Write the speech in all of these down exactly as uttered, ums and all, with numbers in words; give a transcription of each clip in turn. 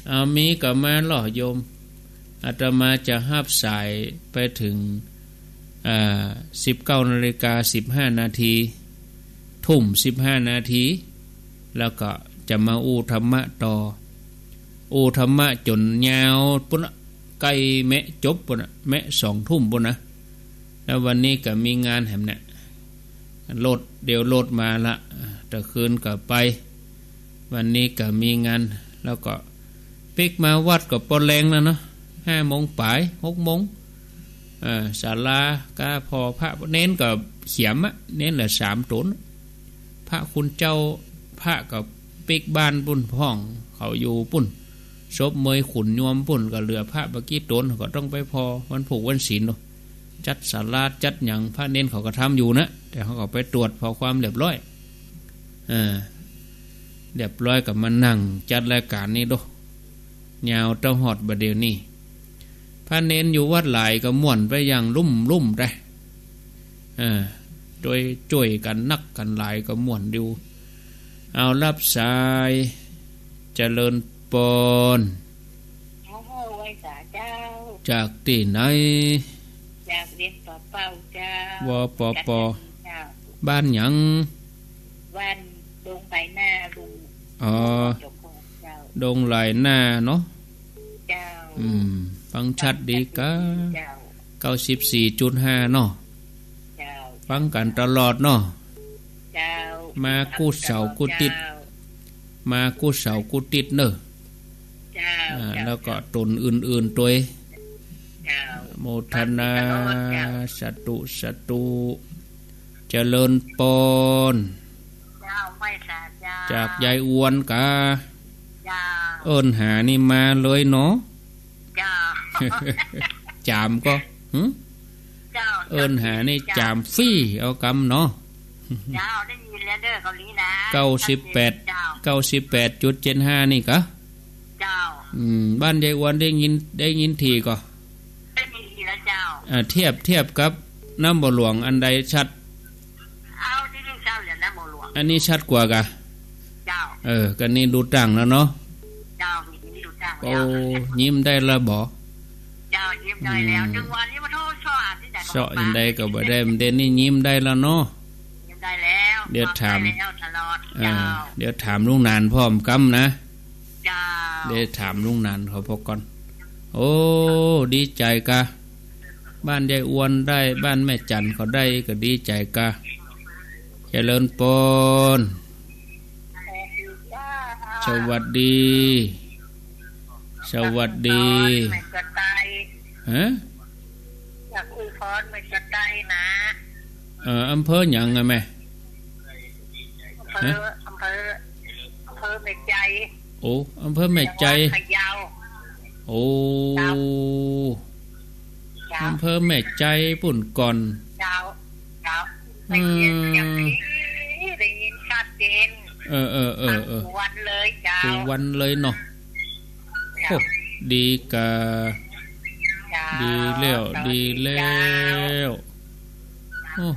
เอา มีก็มาลอโยม อาตมาจะฮับสายไปเถิง อ่า สิบเก้านาฬิกาสิบห้านาที ทุ่มสิบห้านาที แล้วก็จะมาอู้ธรรมะต่อ อู้ธรรมะจ๋นยาวปู้นน่ะ ใก้แมะจบปู้นน่ะ แมะสองทุ่มปู้นนะ แล้ววันนี้ก็มีงานแหมเนี่ย รถ เดี๋ยวรถมาละ ตะคืนก็ไป วันนี้ก็มีงาน แล้วก็ปิ๊กมาวัดก็ปอแลงแล้วเนาะ ห้าโมงป๋าย หกโมง เออ ศาลาก้าผ่อ พระเณรก็เขียมอะ เณรละสามต๋น พระคุณเจ้า พระก็ปิ๊กบ้านปู้น พ่องเขาอยู่ปู้น ศพเมยขุนยวมปู้น ก็เหลือพระบ่กี่ต๋น ก็ต้องไปผ่อวันผูกวันศีลเนาะ จัดศาลาจัดหยัง พระเณรเขาก็ทำอยู่นะ แต่เขาก็ไปตรวจผ่อความเรียบร้อย เออ เรียบร้อยก็มานั่งจัดรายการนี้โด ยาวเต้าฮอดบ่าเดี่ยวนี้ พระเณรอยู่วัดหลายก็ม่วนไปอย่างลุ่มๆ ได้ เออ โดยจ้วยกั๋นนักกั๋นหลายก็ม่วนอยู่ เอา ฮับสาย เจริญปอน โอ้โห ไหว้สาเจ้า จากตี้ไหน จากเวียงป่าเป้าเจ้า วปป เจ้า บ้านหยัง บ้านดงไหลนาลุง อ๋อ เจ้าของเจ้า ดงไหลนาเนาะ เจ้า อืม ฟังชัดดีกา เจ้า เก้าสิบสี่จุดห้าเนาะ เจ้า ฟังกั๋นตลอดเนาะ เจ้า มากู้เสาร์กู้ติ๊ด เจ้า มากู้เสาร์กู้ติ๊ดเนาะ เจ้า อ่า เจ้า แล้วก็ต๋นอื่นๆ ตวย เจ้า โมทนา ฟังตลอดเจ้า สาธุ สาธุ เจริญปอน เจ้า ไหว้สาเจ้า จากยายอวนกา เจ้า เอิ้นหานี่มาเลยเนาะ เจ้า จามก็ หึ เจ้า เอิ้นหานี่ เจ้า จามฟรี เอากำเนาะ เจ้า ได้ยินแล้วเด้อ เกาหลีนะ เก้าสิบแปด เจ้า เก้าสิบแปดจุดเจ็ดห้านี่กา เจ้า อืม บ้านยายอวนได้ยิน ได้ยินถี่ก่อ ได้ยินถี่แล้วเจ้า อ่า เทียบ เทียบกับน้ำบ่อหลวงอันใดชัด เอา ได้ยินเจ้า เหลือน้ำบ่อหลวง อันนี้ชัดกว่ากา เจ้า เออ ก็นี่ดูตั้งแล้วเนาะ เจ้า นี่ดูตั้งแล้ว โอ้ ยิ้มได้แล้วบ่ เจ้า ยิ้มได้แล้ว อืม จังหวะนี้มาโทษซ้ออ่านที่ไหนก็ ซ้ออันใดก็บ่ได้ มันเด่นนี่ยิ้มได้แล้วเนาะ ยิ้มได้แล้ว เดี๋ยวถาม ฟังได้แล้วตลอด อ่า เจ้า เดี๋ยวถามลุงหนานพร้อมกำนะ เจ้า เดี๋ยวถามลุงหนานเขาพอก่อน โอ้ ดีใจ๋กา บ้านยายอวนได้ บ้านแม่จันเขาได้ ก็ดีใจ๋กา เจริญปอน สวัสดี สวัสดี ฮะ อยากอวยพรแม่จันนะ เอ่อ อำเภอหยังอะแม่ อำเภอ ฮะ อำเภอ อำเภอแม่ใจ โอ้ อำเภอแม่ใจ จังหวัดพะเยา โอ้ เจ้า เจ้า อำเภอแม่ใจปู้นก่อน เจ้า เจ้า ได้ยินเสียง อืม ดี ได้ยินชัดเจน เออ เออ เออ เออ ฟังทุกวันเลยเจ้า ทุกวันเลยเนาะ เจ้า โอ้ ดีกา เจ้า ดีแล้ว สวัสดี ดีแล้ว เจ้า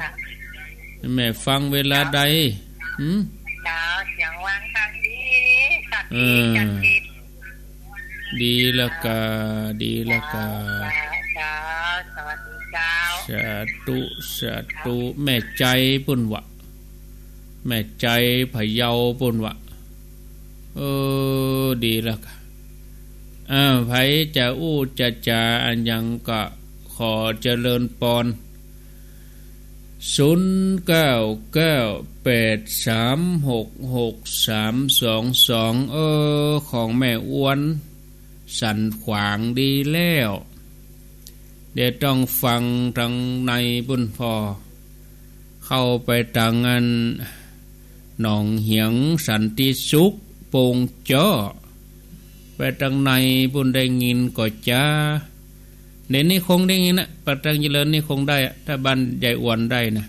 โอ้ แม่ฟังเวลาใด หืม เจ้า เสียงวางทางดี ชัดดี เออ ชัดเจน ดีแล้วกา ดีแล้วกา เจ้า เจ้า สวัสดีเจ้า สาธุ สาธุ แม่ใจปู้นวะ แม่ใจพะเยาปู้นวะ เออ ดีแล้วกา อ่า ใผจะอู้จะจ๋าอันหยังก็ขอเจริญปอน ศูนย์เก้าเก้าแปดสามหกหกสามสองสอง เออ ของแม่อวน สันขวางดีแล้ว เดี๋ยวต้องฟังตังในปู้นผ่อ เข้าไปตังอัน หนองเหียงสันติสุข โป่งเจ้า ไปตังในปู้นได้ยินก่อจ้า เดี๋ยวนี้คงได้ยินนะ ปากตังเจริญนี่คงได้อะ ถ้าบ้านยายอวนได้นะ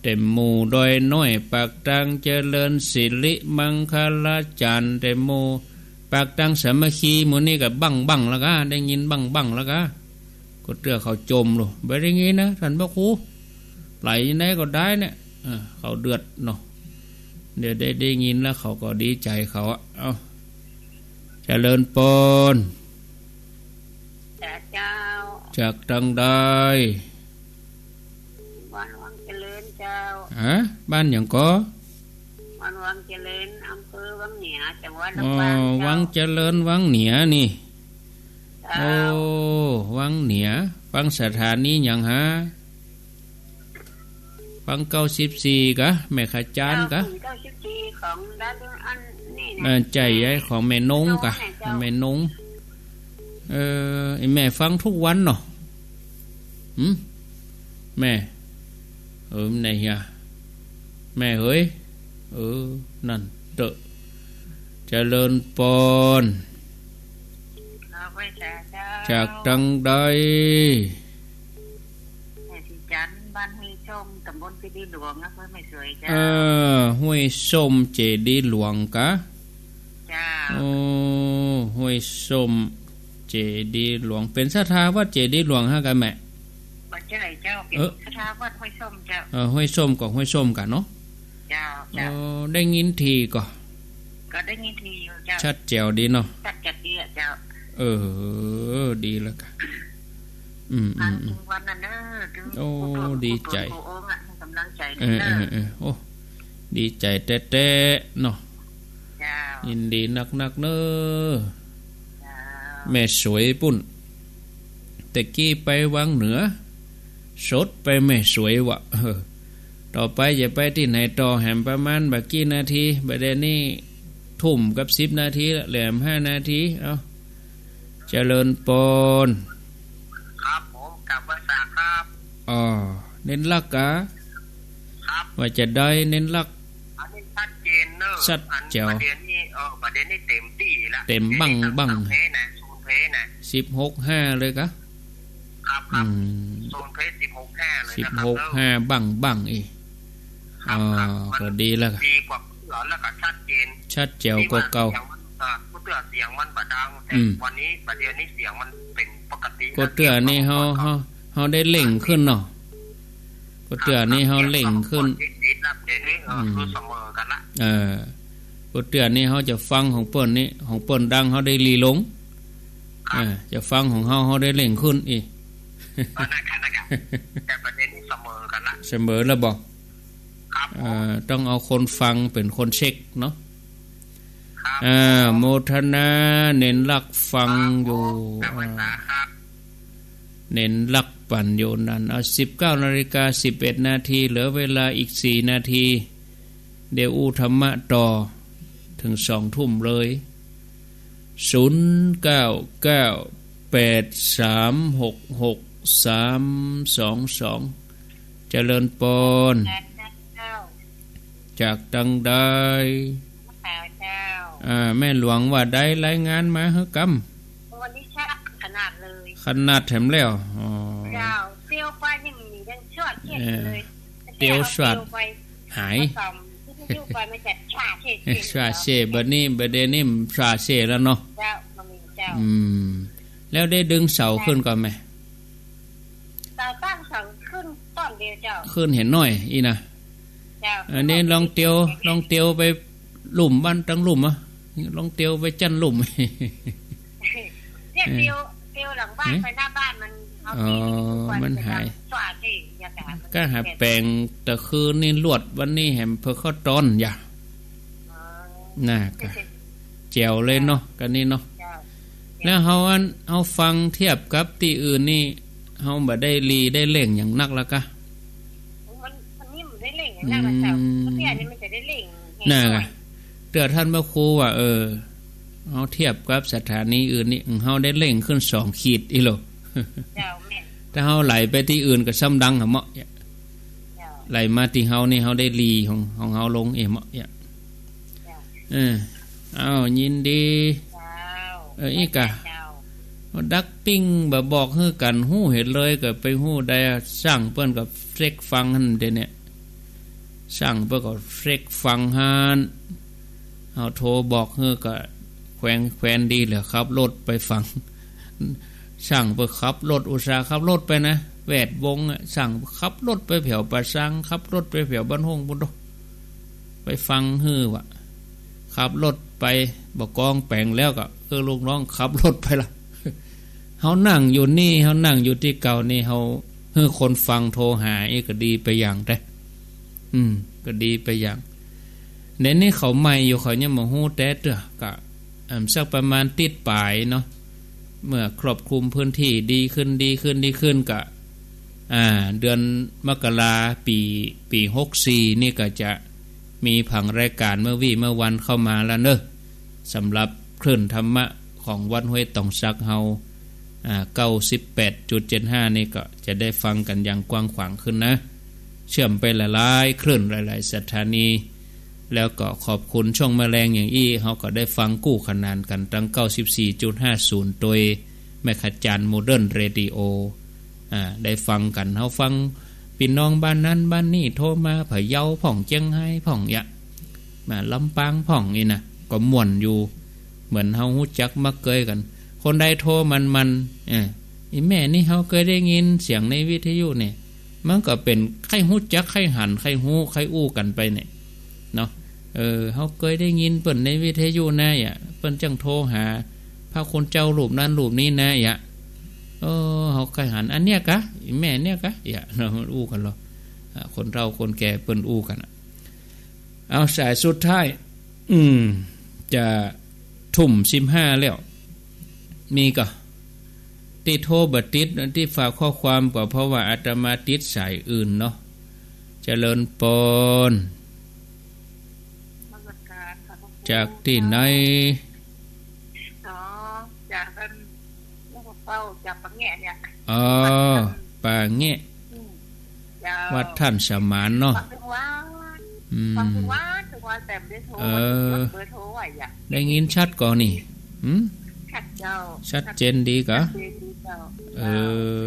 แต่หมู่ดอยน้อย ปากตังเจริญ สิริมังคลาจารย์ แต่หมู่ปากตังสามัคคี หมู่นี้ก็บั้งๆ แล้วกา ได้ยินบั้งๆ แล้วกา ก็เตื้อเขาจมลูก บ่ได้ยินนะ ท่านพระครู ไหลไหนก็ได้เนี่ย เออ เขาเดือดเนาะ เดี๋ยวได้ ได้ยินแล้วเขาก็ดีใจ๋เขาอะ เอ้า เจริญปอน จ้าเจ้า จากตังใด บ้านวังเจริญเจ้า ฮะ บ้านหยังก่อ บ้านวังเจริญ อำเภอวังเหนือ จังหวัดลำปาง อ๋อ เจ้า วังเจริญวังเหนือนี่ เจ้า โอ้ วังเหนือ ฟังสถานีหยังฮะ ฟังเก้าสิบสี่กะ แม่ขจานกะ เก้าสิบสี่ของด้านอันนี้นะ เออ ใจ้ ใจ้ ของแม่นงกะ แม่นง เออ ไอ้แม่ฟังทุกวันเนาะ หึ แม่ เออ ไหนเหีย แม่เฮ้ย เออ นั่นเต๊อะ เจริญปอน ครับ ไหว้สาเจ้า จากตังใด แม่ศรีจันทร์ บ้านห้วยส้ม ตำบลเจดีย์หลวง อำเภอแม่สวยเจ้า เออ ห้วยส้มเจดีย์หลวงกะ เจ้า โอ้ ห้วยส้มเจดีย์หลวง เป๋นศรัทธาวัดเจดีย์หลวงฮะกะแม่ บ่ใจ้เจ้า เป๋น เออ ศรัทธาวัดห้วยส้มเจ้า เออ ห้วยส้มก็ห้วยส้มกะเนาะ เจ้า เจ้า เออ ได้ยินทีก่อ ก็ได้ยินทีอยู่เจ้า ชัดแจ๋วดีเนาะ ชัดแจ๋วดีอะเจ้า เออ ดีแล้วกะ อืม อืม ฟังทุกวันน่ะเนอะ โอ้ ดีใจ๋ ผู้ตนผู้องค์อะ ให้กำลังใจ๋ เออ เนอะ เออ เออ โอ้ ดีใจ๋แต๊ๆ เนาะ เจ้า ยินดีนักๆ เนอะ เจ้า แม่สวยปุ้น แต่กี้ไปวังเหนือ สดไปแม่สวยวะ เออ ต่อไปจะไปตี้ไหนต่อ แหมประมาณบ่ากี่นาที บ่าเดี่ยวนี้ทุ่มกับสิบนาทีละ เหลือห้านาที เอ้า เจริญปอน ครับผม กราบไหว้สาครับ อ๋อ เน้นหลักกะ ครับ ว่าจะได้เน้นหลัก อันนี้ชัดเจนเนอะ ชัดแจ๋ว อันบ่าเดี่ยวนี้ เออ บ่าเดี่ยวนี้เต็มตี้ละ เต็มบั้งๆ เดี๋ยวนี้ตั้งเป๊ะนะ ศูนย์เป๊ะนะ สิบหกห้าเลยกะ ครับ ครับ อืม ศูนย์เป๊ะ สิบหกห้าเลยนะครับ สิบหกห้าบั้งๆ อีก ครับ อ๋อ ครับ มัน ก็ดีแล้วกะ ดีกว่าเก่าแล้วก็ชัดเจน ชัดแจ๋วกว่าเก่า ที่ว่าเสียงมัน เอ่อ เมื่อเตื้อเสียงมันบ่ดัง แต่ อืม วันนี้ บ่าเดี่ยวนี้เสียงมันเป๋นปกติ ก็เตื้อนี่เฮา เฮา เฮาได้เร่งขึ้นเนาะ ก็เตื้อนี่เฮาเร่งขึ้น ครับ ครับ เดี๋ยวนี้ เออ อืม คือเสมอกั๋นละ เออ ก็เตื้อนี่เฮาจะฟังของเปิ้นนี่ ของเปิ้นดัง เฮาได้หลีลง ครับ เออ จะฟังของเฮา เฮาได้เร่งขึ้นอีก เออ นั่นกะ นั่นกะ แต่ประเด็นนี้เสมอกั๋นละ เสมอแล้วบ่ ครับผม เอ่อ ต้องเอาคนฟังเป๋นคนเช็คเนาะ ครับ อ่า โมทนา เน้นหลักฟังอยู่ ครับผม กราบไหว้สาครับ เน้นหลักปั๋นอยู่นั่น เอา สิบเก้านาฬิกาสิบเอ็ดนาที เหลือเวลาอีกสี่นาที เดี๋ยวอู้ธรรมะต่อ เถิงสองทุ่มเลย ศูนย์เก้าเก้าแปดสามหกหกสามสองสอง เจริญปอน เจ้า จากตังใด เจ้า อ่า แม่หลวงว่าได้รายงานมาหื้อกำ วันนี้ชัดขนาดเลย ขนาดแถมแล้ว อ๋อ เจ้า เตียวไปนี่มันยังชวดเช็ดอยู่เลย เออ เตียวชวด เตียวไป หาย ผสมที่อยู่ไปมันจะชาเช็ด ชาเช็ด บ่านี้ บ่าเดี่ยวนี้มันชาเช็ดแล้วเนาะ เจ้า บ่มีเจ้า อืม แล้วได้ดึงเสาขึ้นก่อแม่ เสาตั้งเสาขึ้นต้นเดียวเจ้า ขึ้นเห็นหน้อยอี้นะ เจ้า อันนี้ลองเตียว ลองเตียวไปลุ่มบ้านตังลุ่มอะ ลองเตียวไปจั้นลุ่ม เนี่ย เตียว เตียวหลังบ้าน เอ๊ะ ไปหน้าบ้านมัน เอา อ๋อ ที่มันหาย มันจะดังสว่างที่อยากจะหา ก็หาแป๋งตะคืนนี่ลวด วันนี้แหมเผลอเข้าตอนอย่า อ๋อ น่ะ ก็แจ๋วเลยเนาะ กะนี้เนาะ เจ้า แล้วเฮาอัน เฮาฟังเทียบกับตี้อื่นนี่ เฮาบ่ได้หลีได้เร่งหยังนักละกะ มัน อันนี้มันได้เร่งหยังนักละเจ้า อืม เพราะตี้อันนี้มันจะได้เร่งแฮง น่ะ หน่อย เตื้อต้านพระครูว่า เออ เฮาเทียบกับสถานีอื่นนี่ เฮาได้เร่งขึ้นสองขีดอี้โหละ เจ้า แม่น ถ้าเฮาไหลไปตี้อื่นก็ซ้ำดังหาเหมาะ เจ้า ไหลมาตี้เฮานี่ เฮาได้หลีของ ของเฮาลงเองเหมาะ เจ้า เออ เอ้า ยินดี เจ้า เออ อี้กะ เจ้า ดักปิ้งบ่บอกหื้อกั๋นฮู้เหียเลย ก็ไปฮู้ได้อะ สั่งเปิ้นก็เช็คฟังหั้นเดี๋ยวนี้ สั่งเปิ้นก็เช็คฟังหั้น เฮาโทรบอกหื้อก็แขวง แขวนดีเหลือ ขับรถไปฟัง สั่งเปิ้นขับรถ อุตส่าห์ขับรถไปนะ แวดวงอะ สั่งขับรถไปแผวป่าซาง ขับรถไปแผวบ้านโฮ่งปุ้นโต ไปฟังหื้อวะ ขับรถ ไป บ่ากองแป๋งแล้วก็ เออ ลูกน้องขับรถไปละ เฮานั่งอยู่นี่ เฮานั่งอยู่ตี้เก่านี่ เฮาหื้อคนฟังโทรหา อี้ก็ดีไปอย่างแต๊ อืม ก็ดีไปอย่าง เดี๋ยวนี้เขาใหม่อยู่ เขายังบ่ฮู้แต๊เตื้อ ก็ เอิ่ม สักประมาณติ๊ดป๋ายเนาะ เมื่อครอบคลุมพื้นที่ดีขึ้น ดีขึ้น ดีขึ้น ก็ อ่า เดือนมกราปี๋ ปี๋หกสี่นี่ก็จะมีผังรายการเมื่อวี้เมื่อวันเข้ามาแล้วเนอะ สำหรับคลื่นธรรมะของวัดห้วยตองสักเฮา อ่า เก้าสิบแปดจุดเจ็ดห้า นี่ก็จะได้ฟังกันอย่างกว้างขวางขึ้นนะ เชื่อมไปหลายๆ คลื่น หลายๆ สถานี แล้วก็ขอบคุณช่วงแมลงอย่างอี้ เฮาก็ได้ฟังกู้ขนานกันตั้ง เก้าสิบสี่จุดห้าศูนย์ โดยแม่ขจารย์โมเดิร์นเรดิโอ อ่า ได้ฟังกัน เฮาฟังปี้น้องบ้านนั้นบ้านนี้โทรมา พะเยาพ่อง เจียงไฮ้พ่อง ยะ มาลำปางพ่อง นี่นะ ก็ม่วนอยู่ เหมือนเฮาฮู้จักมักเกยกัน คนใดโทรมันๆ เออ อีแม่นี่เฮาเกยได้ยินเสียงในวิทยุเนี่ย มันก็เป๋นใค่ฮู้จัก ใค่หัน ใค่ฮู้ ใค่อู้กันไปเนี่ย เนาะ เออ เฮาเกยได้ยินเปิ้นในวิทยุนะ ยะ เปิ้นจั่งโทรหาพระคุณเจ้ารูปนั้นรูปนี้นะ ยะ เออ เฮาใค่หัน อันเนี้ยกะ อีแม่เนี้ยกะ ยะ เนาะ มันอู้กันลอ อ่า คนเฒ่าคนแก่เปิ้นอู้กันอะ เอา สายสุดท้าย อืม จะทุ่มสิบห้าแล้ว มีก่อ ตี้โทรบ่ติด ตี้ฝากข้อความก็เพราะว่าอาตมาติดสายอื่นเนาะ เจริญปอน นมัสการค่ะพระครู จากตี้ไหน อ๋อ จากอัน หลวงพ่อเป้า จากป่าแงะเนี่ย อ๋อ วัดท่าน ป่าแงะ อืม เจ้า วัดท่านสมานเนาะ ฟังทุกวัน อืม ฟังทุกวัน ทุกวัน แต่ไม่ได้โทร เออ เบอร์โทรไว้อะ ได้ยินชัดก่อนี่ หืม ชัดเจ้า ชัดเจนดีก่อ ชัดเจนดีเจ้า เอ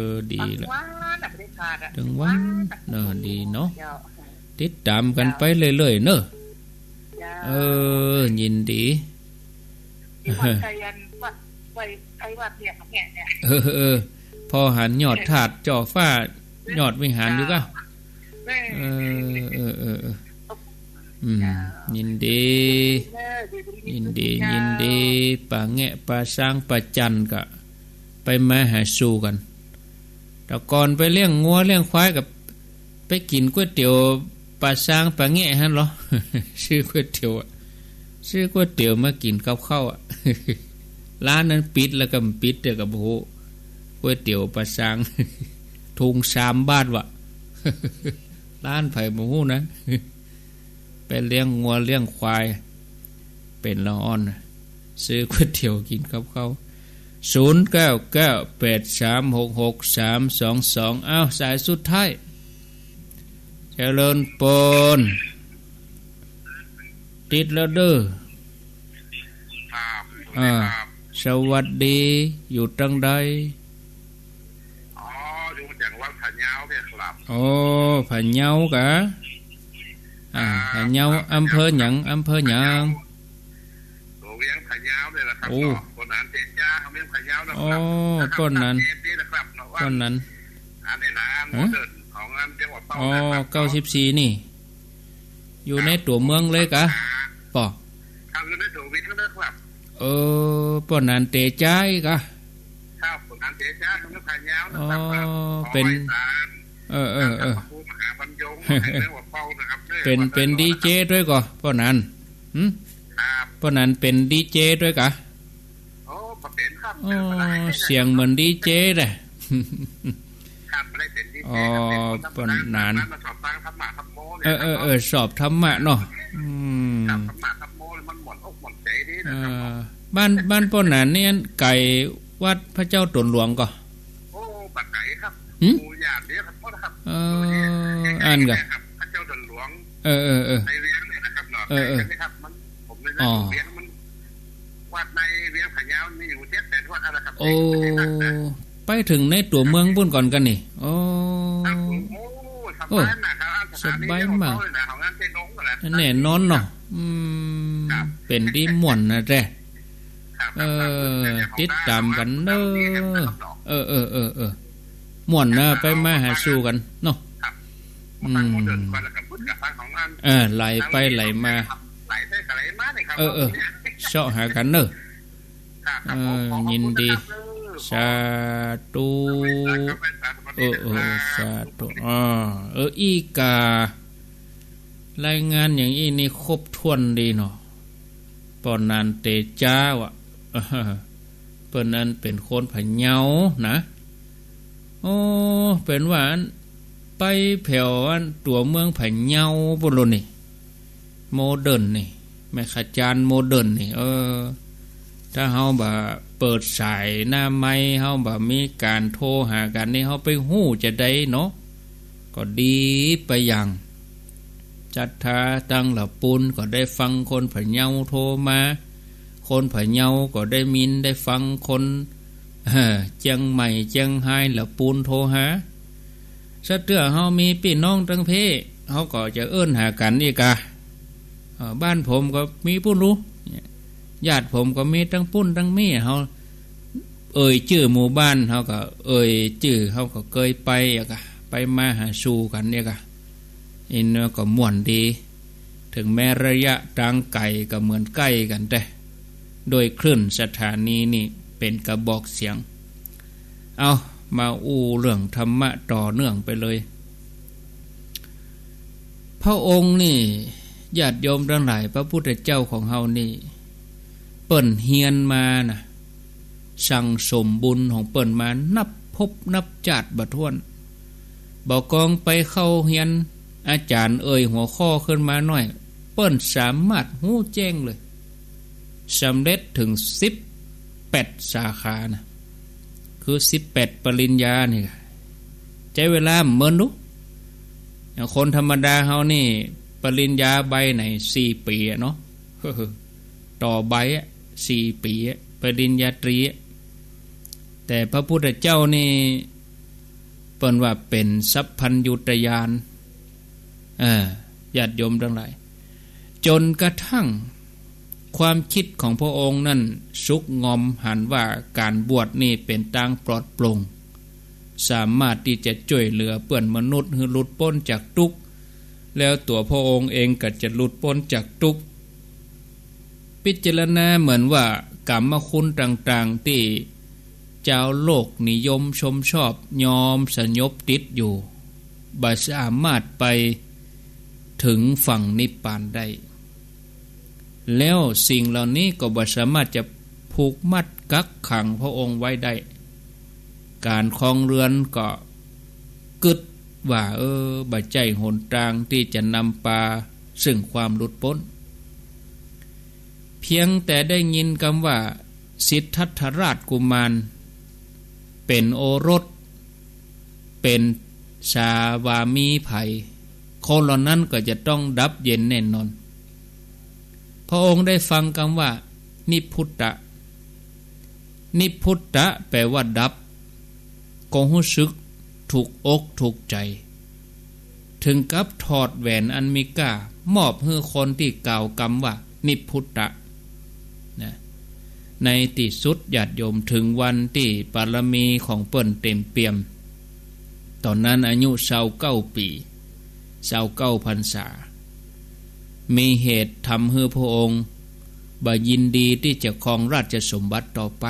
อ ดีละ ฟังทุกวันอะ ไม่ได้ขาดอะ ถึงวัน ทุกวันอะ เออ ดีเนาะ เจ้า ติดต๋ามกั๋นไปเรื่อยๆ เนาะ เจ้า เออ ยินดี ที่วัดไกลอัน วัด วัด ไอ้วัดเนี่ย เนี่ย เนี่ย เออ เออ ผ่อหันยอดธาตุ จ่อฟ้า ยอดวิหารอยู่ก่อ เจ้า เออ เออ เออ เออ อืม เจ้า ยินดี เออ ยินดี เจ้า ยินดี ป่าแงะ ป่าซาง ป่าจั่นก็ไปมาหาสู่กั๋น แต่ก่อนไปเลี้ยงงัวเลี้ยงควายก็ไปกิ๋นก๋วยเตี๋ยวป่าซางป่าแงะหั้นลอ ซื้อก๋วยเตี๋ยวอะ ซื้อก๋วยเตี๋ยวมากิ๋นกับข้าวอะ ร้านนั้นปิดแล้วก็บ่ปิด แต่ก็บ่ฮู้ ก๋วยเตี๋ยวป่าซาง ถุงสามบาทวะ ร้านใผบ่ฮู้นะ ไปเลี้ยงงัวเลี้ยงควาย เป๋นละอ่อน ซื้อก๋วยเตี๋ยวกิ๋นกับข้าว ศูนย์เก้าเก้าแปดสามหกหกสามสองสอง อ้าว สายสุดท้าย เจริญปอน ติดแล้วเด้อ ครับ อ่า สวัสดีครับ สวัสดี อยู่ตังใด อ๋อ อยู่จังหวัดพะเยาเนี่ยครับ อ๋อ พะเยากะ อ่า อ่า พะเยา ครับ อำเภอหยัง อำเภอหยัง ตัวเวียงพะเยาเนี่ยนะครับ โอ้ เนาะ คนนั้นเจนจ้า เวียงพะเยานะครับ อ๋อ นะครับ ต้นนั้น เจนนี่นะครับ เนาะ ว่า ต้นนั้น อันนี้นะ อัน ฮะ โมเดิร์นของอันจังหวัดเป้า อ๋อ นะครับ เก้าสิบสี่นี่ อยู่ในตั๋วเมืองเลยกะ ครับ ปอ ครับ อยู่ในตั๋วเวียงนะครับ เออ ป้อนั้นเต๋จ๊ายกะ ครับ ป้อนั้นเต๋จ๊าย ของพะเยานะครับ อ๋อ ของ เป๋น อีสาน เออ เออ เออ ครับ พระครูมหาบรรยง เวียงหัวเป้านะครับ เป๋น เป๋นดีเจด้วยก่อ ป้อนั้น หึ ครับ ป้อนั้นเป๋นดีเจด้วยกะ โอ้ บ่เป๋นครับ อ๋อ เป๋นบ่ได้ เสียงเหมือนดีเจเลย ครับ บ่ได้เป๋นดีเจ อ๋อ ครับ เป๋นคนธรรมดา ป้อนั้น มาสอบฟังธรรมะธรรมโมเนี่ย เออ เออ ครับ เออ สอบธรรมะเนาะ อืม ครับ ธรรมะธรรมโมเนี่ยมันม่วนอกม่วนใจ๋ดีนะครับ เออ บ้าน บ้านป้อนั้นนี่ไก๋วัดพระเจ้าต๋นหลวงก่อ โอ้ บ่ไก๋ครับ หึ หมู่ย่านเดียวกันหมดครับ เออ อันกะ พระเจ้าต๋นหลวง เออ เออ เออ ในเวียงเนี่ยนะครับเนาะ เออ เออ ใกล้ๆ กันนะครับ มัน ผมเลยนะ อ๋อ เวียงมัน วัดในเวียงพะเยานี่อยู่เจ็ดแปดวัดแล้วนะครับ โอ้ ไปถึงในตั๋วเมืองปู๊นก่อนกะนี่ โอ้ ครับผม โอ้ สบายมากครับ โอ้ สบายมาก สถานีเดียวกับเขาเลยนะ ของงานเจดงนั่นแหละ แน่นอนเนาะ อืม ครับ เป๋นตี้ม่วนนะแต๊ ครับ เออ ครับ ครับ ติดต๋ามกั๋นเน้อ เออ เออ เออ เออ ม่วนนะ ครับ ไปมาหาสู่กั๋นเนาะ ครับ อืม เออ ไหลไปไหลมา ไหลไปไหลมาเนี่ยครับ เออ เออ เซาะหากั๋นเน่อ ครับ ครับ เออ ผม ขอบพระคุณ ยินดี นะครับ เออ สาธุ ขอบคุณ ครับ เออ เออ สาธุ อ๋อ เออ อี้กา รายงานอย่างอี้นี่ครบถ้วนดีเนาะ ป้อหนานเตจ๊าว่ะ เปิ้นนั้นเป๋นคนพะเยานะ โอ้ เป๋นว่าอัน ไปแผวอันตั๋วเมืองพะเยาปู้นโลนี่ โมเดิร์นนี่ แม่ขจารย์โมเดิร์นนี่ เออ ถ้าเฮาบ่เปิดสายหน้าไมค์ เฮาบ่มีก๋านโทรหากั๋นนี่ เฮาไปฮู้จาใดเนาะ ก็ดีไปอย่าง ศรัทธาตังหละปูนก็ได้ฟังคนพะเยาโทรมา คนพะเยาก็ได้ยินได้ฟังคน เอ่อ เจียงใหม่เจียงฮายหละปูนโทรหา สะเตื้อเฮามีปี้น้องตังเพ เฮาก็จะเอิ้นหากั๋นอี้กา เอ่อ บ้านผมก็มีปู้นลู ญาติผมก็มีตังปู้นตังมี เฮาเอ่ยจื้อหมู่บ้าน เฮาก็เอ่ยจื้อ เฮาก็เกยไปอะกา ไปมาหาสู่กั๋นเนี่ยกา อินก็ม่วนดี เถิงแม้ระยะตางไก๋ก็เหมือนใก้กั๋นแต๊ โดยคลื่นสถานีนี่เป๋นกระบอกเสียง เอา มาอู้เรื่องธรรมะต่อเนื่องไปเลย พระองค์นี่ ญาติโยมตังหลาย พระพุทธเจ้าของเฮานี่ เปิ้นเฮียนมานะ สั่งสมบุญของเปิ้นมานับภพนับจาติบ่ถ้วน บ่ากองไปเข้าเฮียน อาจ๋ารย์เอ่ยหัวข้อขึ้นมาหน้อย เปิ้นสามารถฮู้แจ้งเลย สำเร็จเถิงสิบแปดสาขานะ คือสิบแปดปริญญานี่ ใจ๊เวลาบ่เมินดู อย่างคนธรรมดาเฮานี่ ปริญญาใบไหน สี่ปี๋อะเนาะ ต่อใบอะ สี่ปี๋อะ ปริญญาตรีอะ แต่พระพุทธเจ้านี่ เปิ้นว่าเป๋นสัพพัญญุตญาณ เออ ญาติโยมตังหลาย จ๋นกระทั่งความกึ๊ดของพระองค์นั้นสุกงอมหันว่าก๋านบวชนี่เป๋นตางปลอดโปร่ง สามารถตี้จะจ้วยเหลือเปื้อนมนุษย์หื้อหลุดป๊นจากตุ๊กข์ แล้วตั๋วพระองค์เองก็จะหลุดป๊นจากตุ๊กข์ พิจารณาเหมือนว่ากามคุณต่างๆ ตี้จาวโลกนิยมชมชอบยอมสยบติดอยู่ บ่สามารถไปเถิงฝั่งนิพพานได้ แล้วสิ่งเหล่านี้ก็บ่สามารถจะผูกมัดกักขังพระองค์ไว้ได้ ก๋านครองเรือนก็กึ๊ดว่า เออ บ่ใจ้หนตางตี้จะนำปาซึ่งความหลุดป๊น เพียงแต่ได้ยินกำว่าสิทธัตถราชกุมารเป๋นโอรส เป๋นสามีใผ คนเหล่านั้นก็จะต้องดับเย็นแน่นอน พระองค์ได้ฟังกำว่านิพพุตตะ นิพพุตตะแปลว่าดับ ก็ฮู้สึกถูกอกถูกใจ๋ เถิงกับถอดแหวนอันมีก้ามอบหื้อคนตี้กล่าวกำว่านิพพุตตะนะ ในตี้สุดญาติโยม เถิงวันตี้ปารมีของเปิ้นเต๋มเปี่ยม ต๋อนนั้นอายุซาวเก้าปี๋ ซาวเก้าพรรษา มีเหตุทำหื้อพระองค์บ่ยินดีตี้จะครองราชสมบัติต่อไป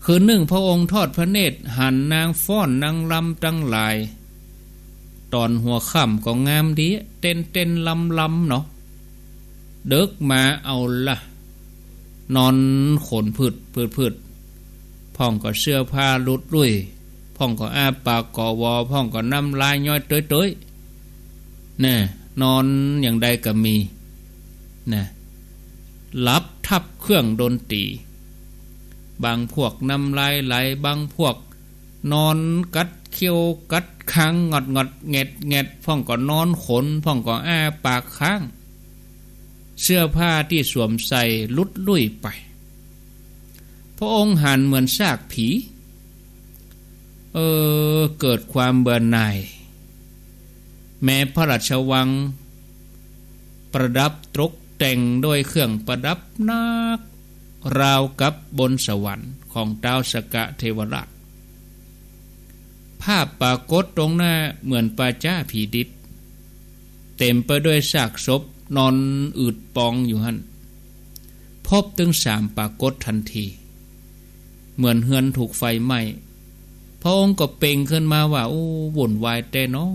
คืนนึ่งพระองค์ทอดพระเนตรหันนางฟ้อนนางรำตังหลาย ต๋อนหัวค่ำก็งามดี เต้นๆ รำๆ เนาะ เดิ็กมาเอาละ นอนขนผืดๆ พ่องก็เสื้อผ้าหลุดลุ่ย พ่องก็อ้าปากก่อวอ พ่องก็น้ำลายย้อยเต๊ยๆ แน่ นอนอย่างใดก็มี นะ หลับทับเครื่องดนตรี บางพวกน้ำลายไหล บางพวกนอนกัดเขี้ยวกัดคาง งอดๆ แงดๆ พ่องก็นอนขน พ่องก็อ้าปากค้าง เสื้อผ้าตี้สวมใส่หลุดลุ่ยไป พระองค์หันเหมือนซากผี เออ เกิดความเบื่อหน่าย แม้พระราชวังประดับตกแต่งด้วยเครื่องประดับนัก ราวกับบนสวรรค์ของท้าวสักกะเทวราช ภาพปรากฏตรงหน้าเหมือนป่าจ๊าผีดิบ เต๋มไปด้วยซากศพนอนอืดปองอยู่หั้น พบตึงสามปรากฏตันที เหมือนเฮือนถูกไฟไหม้ พระองค์ก็เปล่งขึ้นมาว่า โอ้ วุ่นวายแต๊หนอ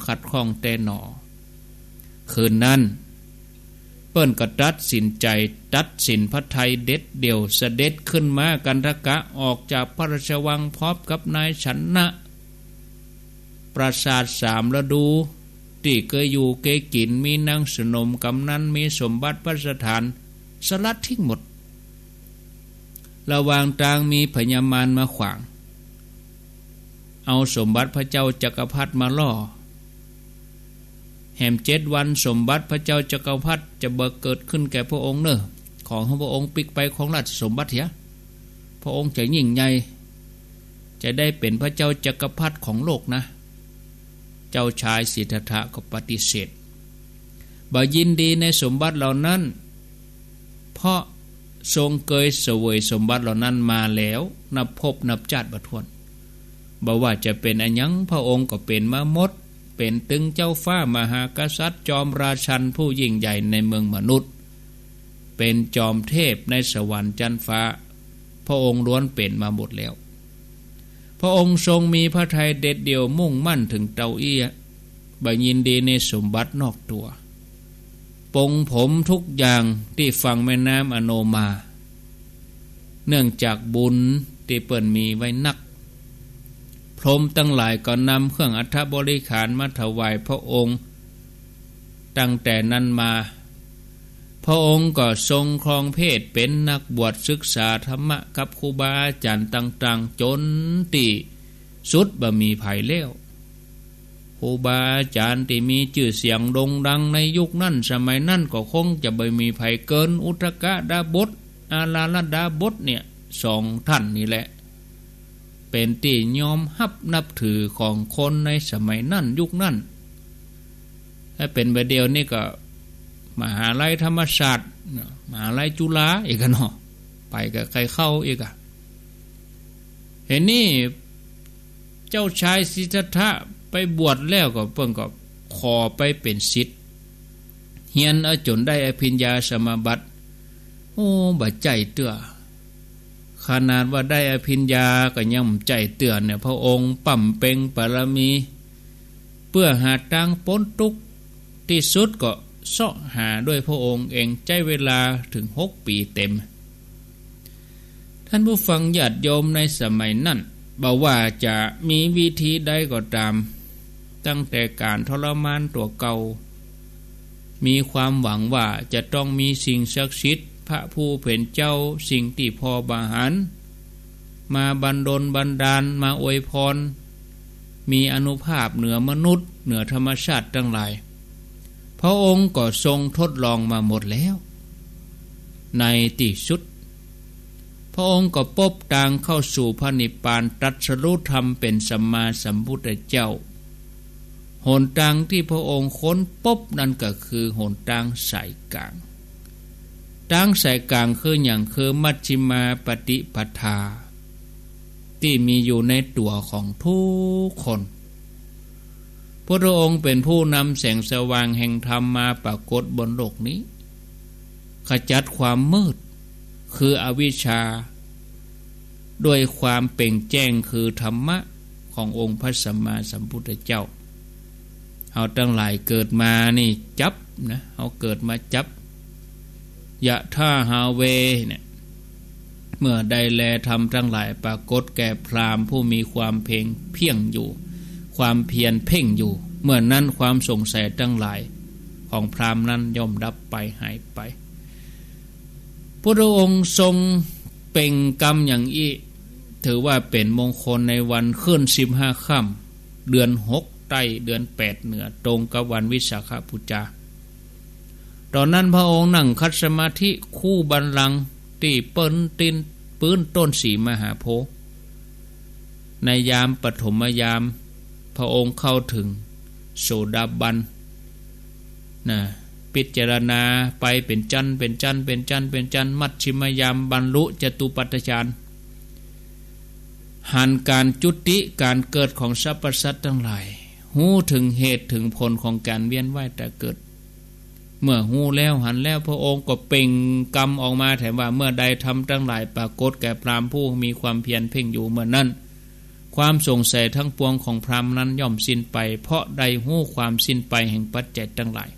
ขัดข้องแต๊หนอ คืนนั้น เปิ้นก็ตัดสินใจ๋ ตัดสินพระทัยเด็ดเดี่ยว เสด็จขึ้นม้ากันทกะ ออกจากพระราชวังพร้อมกับนายชนะ ปราสาทสามฤดู ตี้เกยอยู่เกยกิ๋น มีนางสนมกำนัน มีสมบัติภัสถาน สลัดทิ้งหมด ระหว่างตางมีพญามารมาขวาง เอาสมบัติพระเจ้าจักรพรรดิมาล่อ แหมเจ็ดวันสมบัติพระเจ้าจักรพรรดิจะบ่เกิดขึ้นแก่พระองค์เน่อ ขอหื้อพระองค์ปิ๊กไปครองราชสมบัติเหีย พระองค์จะยิ่งใหญ่ จะได้เป๋นพระเจ้าจักรพรรดิของโลกนะ เจ้าชายสิทธัตถะก็ปฏิเสธ บ่ยินดีในสมบัติเหล่านั้น เพราะทรงเกยเสวยสมบัติเหล่านั้นมาแล้ว นับภพนับจาติบ่ถ้วน บ่ว่าจะเป๋นอะหยัง พระองค์ก็เป๋นมาหมด เป๋นตึงเจ้าฟ้ามหากษัตริย์ จอมราชันผู้ยิ่งใหญ่ในเมืองมนุษย์ เป๋นจอมเทพในสวรรค์จั๊นฟ้า พระองค์ล้วนเป๋นมาหมดแล้ว พระองค์ทรงมีพระทัยเด็ดเดี่ยว มุ่งมั่นเถิงเต้าอี้ บ่ยินดีในสมบัตินอกตั๋ว ปลงผมทุกอย่างตี้ฝั่งแม่น้ำอโนมา เนื่องจากบุญตี้เปิ้นมีไว้นัก พรหมตังหลายก็นำเครื่องอัฐบริขารมาถวายพระองค์ ตั้งแต่นั้นมา พระองค์ก็ทรงครองเพศเป๋นนักบวชศึกษาธรรมะกับครูบาอาจ๋ารย์ต่างๆ จ๋นตี้สุดบ่มีใผแล้ว ครูบาอาจ๋ารย์ตี้มีจื้อเสียงโด่งดังในยุคนั้นสมัยนั้นก็คงจะบ่มีใผเกินอุทกดาบส อาราลดาบสเนี่ย สองท่านนี้แหละ เป๋นตี้ยอมฮับนับถือของคนในสมัยนั้นยุคนั้น ถ้าเป๋นบ่าเดี่ยวนี้ก็มหาลัยธรรมศาสตร์ มหาลัยจุฬาอีกอะเนาะ ไปก็ใค่เข้าอีกอะ เห็นนี่ เจ้าชายสิทธัตถะไปบวชแล้วก็เปิ้นก็ขอไปเป๋นศิษย์ เฮียนเอาจ๋นได้อภิญญาสมาบัติ โอ้ บ่ใจ้เตื้อ ขนาดว่าได้อภิญญาก็ยังบ่ใจ้เตื้อเนี่ย พระองค์บำเพ็ญบารมี เปื้อหาตางป๊นตุ๊กข์ ตี้สุดก็เซาะหาด้วยพระองค์เอง ใจ๊เวลาเถิงหกปี๋เต๋ม ท่านผู้ฟังญาติโยมในสมัยนั้น บ่ว่าจะมีวิธีใดก็ต๋าม ตั้งแต่ก๋านทรมานตั๋วเก่า มีความหวังว่าจะต้องมีสิ่งศักดิ์สิทธิ์ พระผู้เป๋นเจ้า สิ่งตี้ผ่อบ่หัน มาบันดลบันดาล มาอวยพร มีอานุภาพเหนือมนุษย์ เหนือธรรมชาติตังหลาย พระองค์ก็ทรงทดลองมาหมดแล้ว ในตี้สุด พระองค์ก็ปบตางเข้าสู่พระนิพพาน ตรัสรู้ธรรมเป๋นสัมมาสัมพุทธเจ้า หนตางตี้พระองค์ค้นปบนั้นก็คือหนตางสายก๋าง ตางสายก๋างคือหยัง คือมัชฌิมาปฏิปทา ตี้มีอยู่ในตั๋วของทุกคน พุทธองค์เป๋นผู้นำแสงสว่างแห่งธรรมมาปรากฏบนโลกนี้ ขจัดความมืดคืออวิชชา ด้วยความเปล่งแจ้งคือธรรมะขององค์พระสัมมาสัมพุทธเจ้า เฮาตังหลายเกิดมานี่จับนะ เฮาเกิดมาจับ ยะถาหาเว เนี่ย เมื่อใดแลธรรมตังหลายปรากฏแก่พราหมณ์ผู้มีความเพ่งเพียรอยู่ ความเพียรเพ่งอยู่ เมื่อนั้นความสงสัยตังหลายของพราหมณ์นั้นย่อมดับไปหายไป พุทธองค์ทรงเปล่งกำอย่างอี้ ถือว่าเป๋นมงคลในวันขึ้นสิบห้าค่ำ เดือนหกใต้ เดือนแปดเหนือ ตรงกับวันวิสาขบูชา ต๋อนนั้นพระองค์นั่งคัดสมาธิคู่บัลลังก์ตี้เปิ้นตี้น ปื๊นต้นสีมหาโพธิ์ ในยามปฐมยาม พระองค์เข้าเถิงโสดาบัน นะ พิจารณาไปเป๋นจั้น เป๋นจั้น เป๋นจั้น เป๋นจั้น มัชฌิมยามบรรลุจตุปัฏฐฌาน หันก๋านจุติก๋านเกิดของสรรพสัตว์ตังหลาย ฮู้เถิงเหตุเถิงผลของก๋านเวียนว่ายต๋ายเกิด เมื่อฮู้แล้วหันแล้ว พระองค์ก็เปล่งกำออกมาแถมว่า เมื่อใดธรรมตังหลายปรากฏแก่พราหมณ์ผู้มีความเพียรเพ่งอยู่ เมื่อนั้นความสงสัยทั้งปวงของพราหมณ์นั้นย่อมสิ้นไป เพราะได้ฮู้ความสิ้นไปแห่งปัจจัยตังหลาย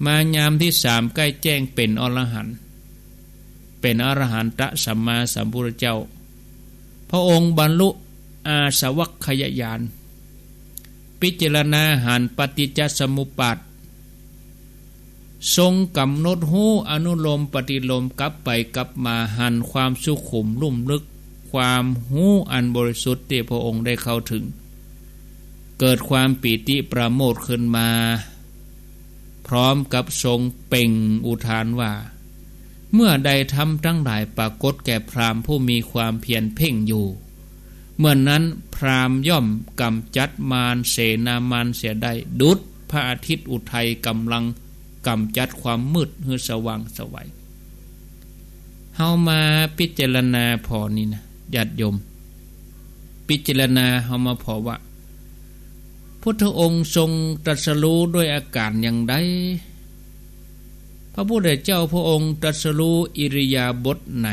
มายามที่สามใก้แจ้งเป๋นอรหันต์ เป๋นอรหันตสัมมาสัมพุทธเจ้า พระองค์บรรลุอาสวัคคยญาณ พิจารณาหันปฏิจจสมุปบาท ทรงกำหนดฮู้อนุโลมปฏิโลมกลับไปกลับมา หันความสุขุมลุ่มลึก ความฮู้อันบริสุทธิ์ตี้พระองค์ได้เข้าถึง เกิดความปีติปราโมทย์ขึ้นมา พร้อมกับทรงเปล่งอุทานว่า เมื่อใดธรรมตังหลายปรากฏแก่พราหมณ์ผู้มีความเพียรเพ่งอยู่ เมื่อนั้นพราหมณ์ย่อมกำจัดมารเสนามารเสียได้ ดุจพระอาทิตย์อุทัยกำลังกำจัดความมืดหื้อสว่างไสว เฮามาพิจารณาผ่อนี้นะ ญาติโยม พิจารณาเฮามาผ่อว่า พุทธองค์ทรงตรัสรู้ด้วยอาก๋านอย่างใด พระพุทธเจ้าพระองค์ตรัสรู้อิริยาบถไหน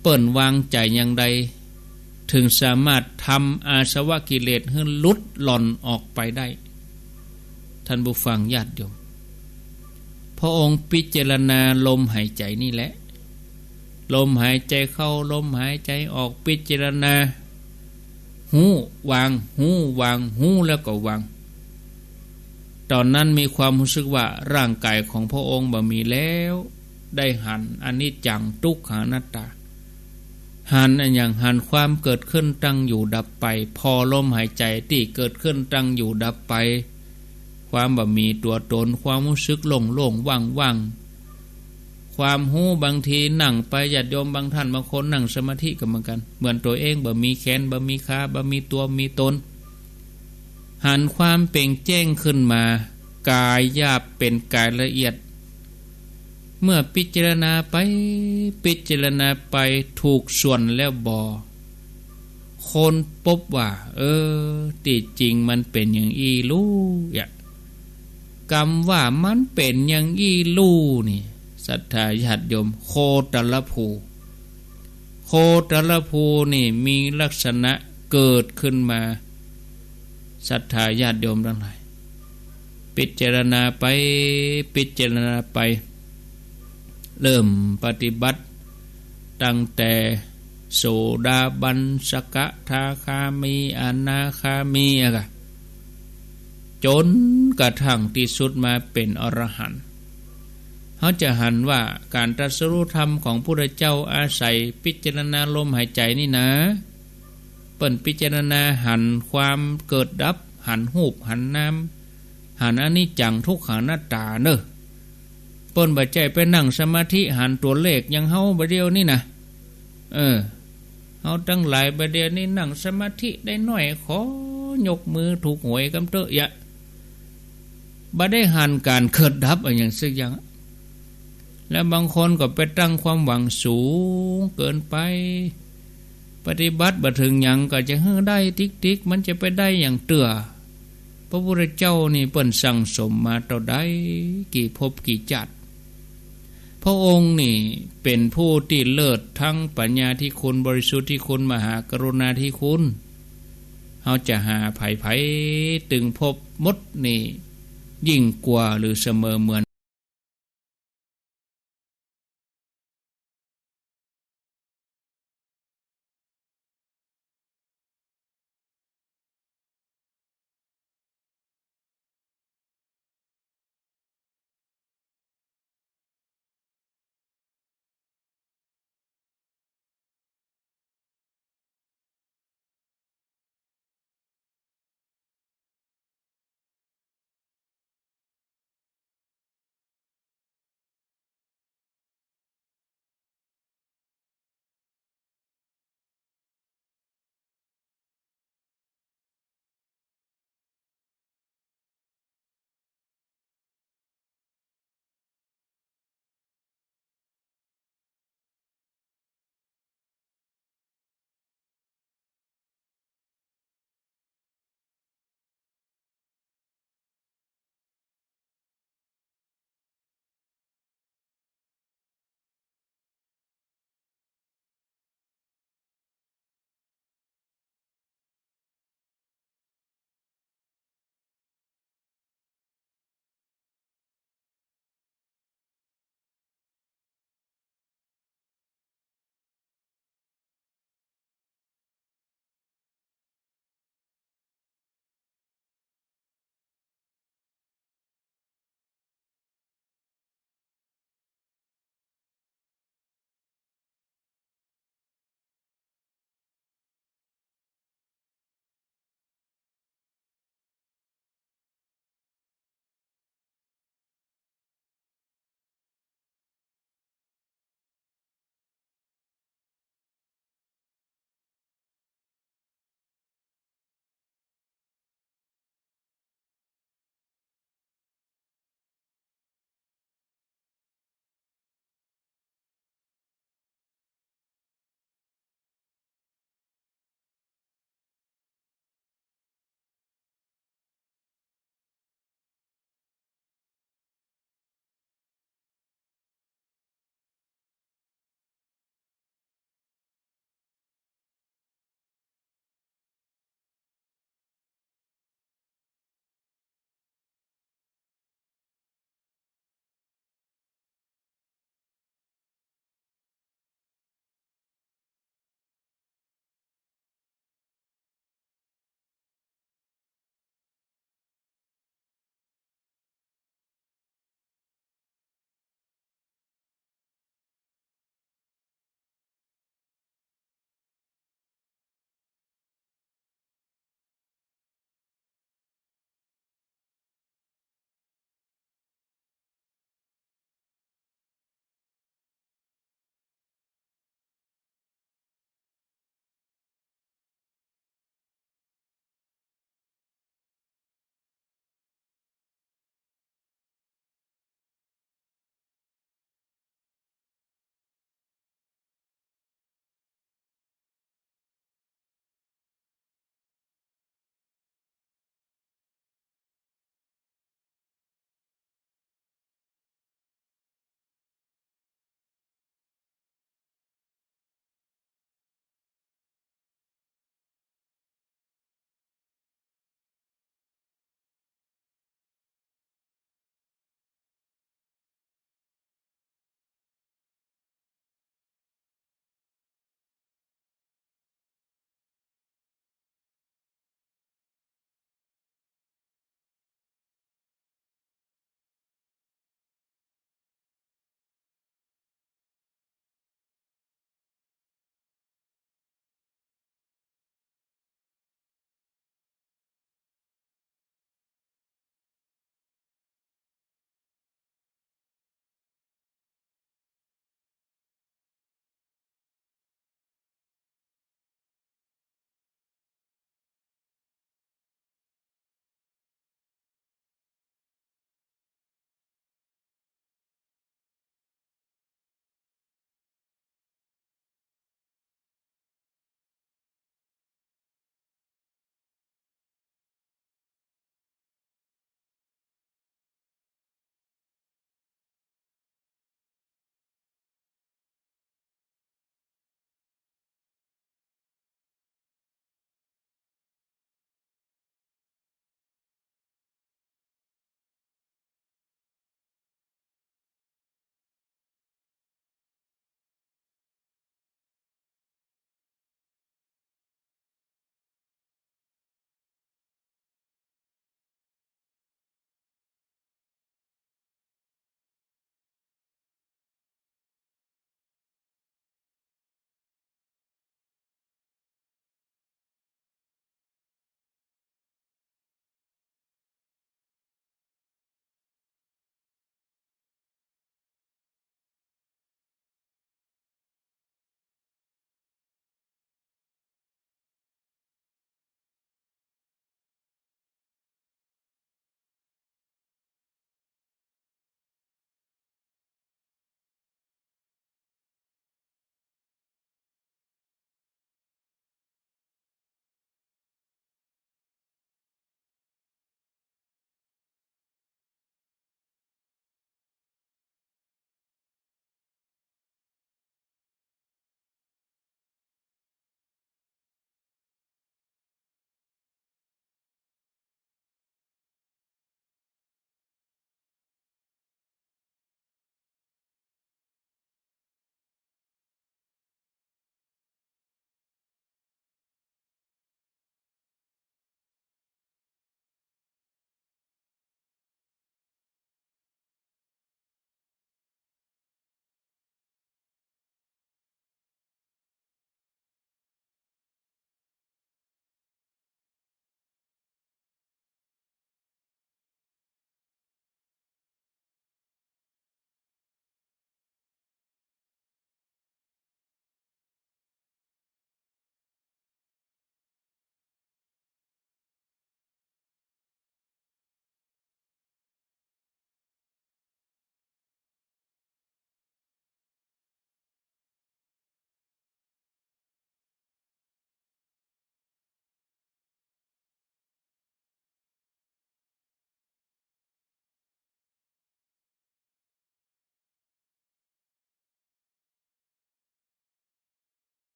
เปิ้นวางใจ๋อย่างใด ถึงสามารถทำอาสวะกิเลสหื้อหลุดหล่อนออกไปได้ ท่านผู้ฟังญาติโยม พระองค์พิจารณาลมหายใจ๋นี่แหละ ลมหายใจ๋เข้า ลมหายใจ๋ออก พิจารณา ฮู้ วาง ฮู้ วาง ฮู้แล้วก็วาง ต๋อนนั้นมีความฮู้สึกว่าร่างก๋ายของพระองค์บ่มีแล้ว ได้หันอนิจจัง ทุกขัง อนัตตา หันอะหยัง หันความเกิดขึ้นตั้งอยู่ดับไป ผ่อลมหายใจ๋ตี้เกิดขึ้นตั้งอยู่ดับไป ความบ่มีตั๋วตน ความฮู้สึกโล่งๆ ว่างๆ ความฮู้ บางทีนั่งไป ญาติโยมบางท่านบางคนนั่งสมาธิก็เหมือนกั๋น เหมือนตั๋วเองบ่มีแขน บ่มีขา บ่มีตั๋ว มีตน หันความเป๋นแจ้งขึ้นมา ก๋ายหยาบเป๋นก๋ายละเอียด เมื่อพิจารณาไป พิจารณาไปถูกส่วนแล้วบ่ ค้นพบว่า เออ ตี้จริงมันเป๋นอย่างอี้ลู่อะ กำว่ามันเป๋นอย่างอี้ลู่นี่ ศรัทธาญาติโยม โคตรภู โคตรภูนี่มีลักษณะเกิดขึ้นมา ศรัทธาญาติโยมตังหลาย พิจารณาไป พิจารณาไป เริ่มปฏิบัติตั้งแต่โสดาบัน สกทาคามี อนาคามีอะกะ จ๋นกระทั่งตี้สุดมาเป๋นอรหันต์ เฮาจะหันว่าก๋านตรัสรู้ธรรมของพุทธเจ้าอาศัยพิจารณาลมหายใจ๋นี่นะ เปิ้นพิจารณาหันความเกิดดับ หันรูป หันนาม หันอนิจจัง ทุกขัง อนัตตาเน่อ เปิ้นบ่ใจ้ไปนั่งสมาธิหันตั๋วเลขอย่างเฮาบ่าเดี่ยวนี้นะ เออ เฮาตังหลายบ่าเดี่ยวนี้นั่งสมาธิได้น้อย ขอยกมือถูกหวยกำเต๊อะยะ บ่ได้หันก๋านเกิดดับอะหยังสักอย่าง แล้วบางคนก็ไปตั้งความหวังสูงเกินไป ปฏิบัติบ่เถิงหยังก็จะหื้อได้ติ๊กๆ มันจะไปได้หยังเตื้อ พระพุทธเจ้านี่เปิ้นสั่งสมมาเต้าใด กี่ภพกี่จาติ พระองค์นี่เป๋นผู้ตี้เลิศทั้งปัญญาธิคุณ บริสุทธิคุณ มหากรุณาธิคุณ เฮาจะหาใผๆ ตึงพบหมดนี่ ยิ่งกว่าหรือเสมอเหมือน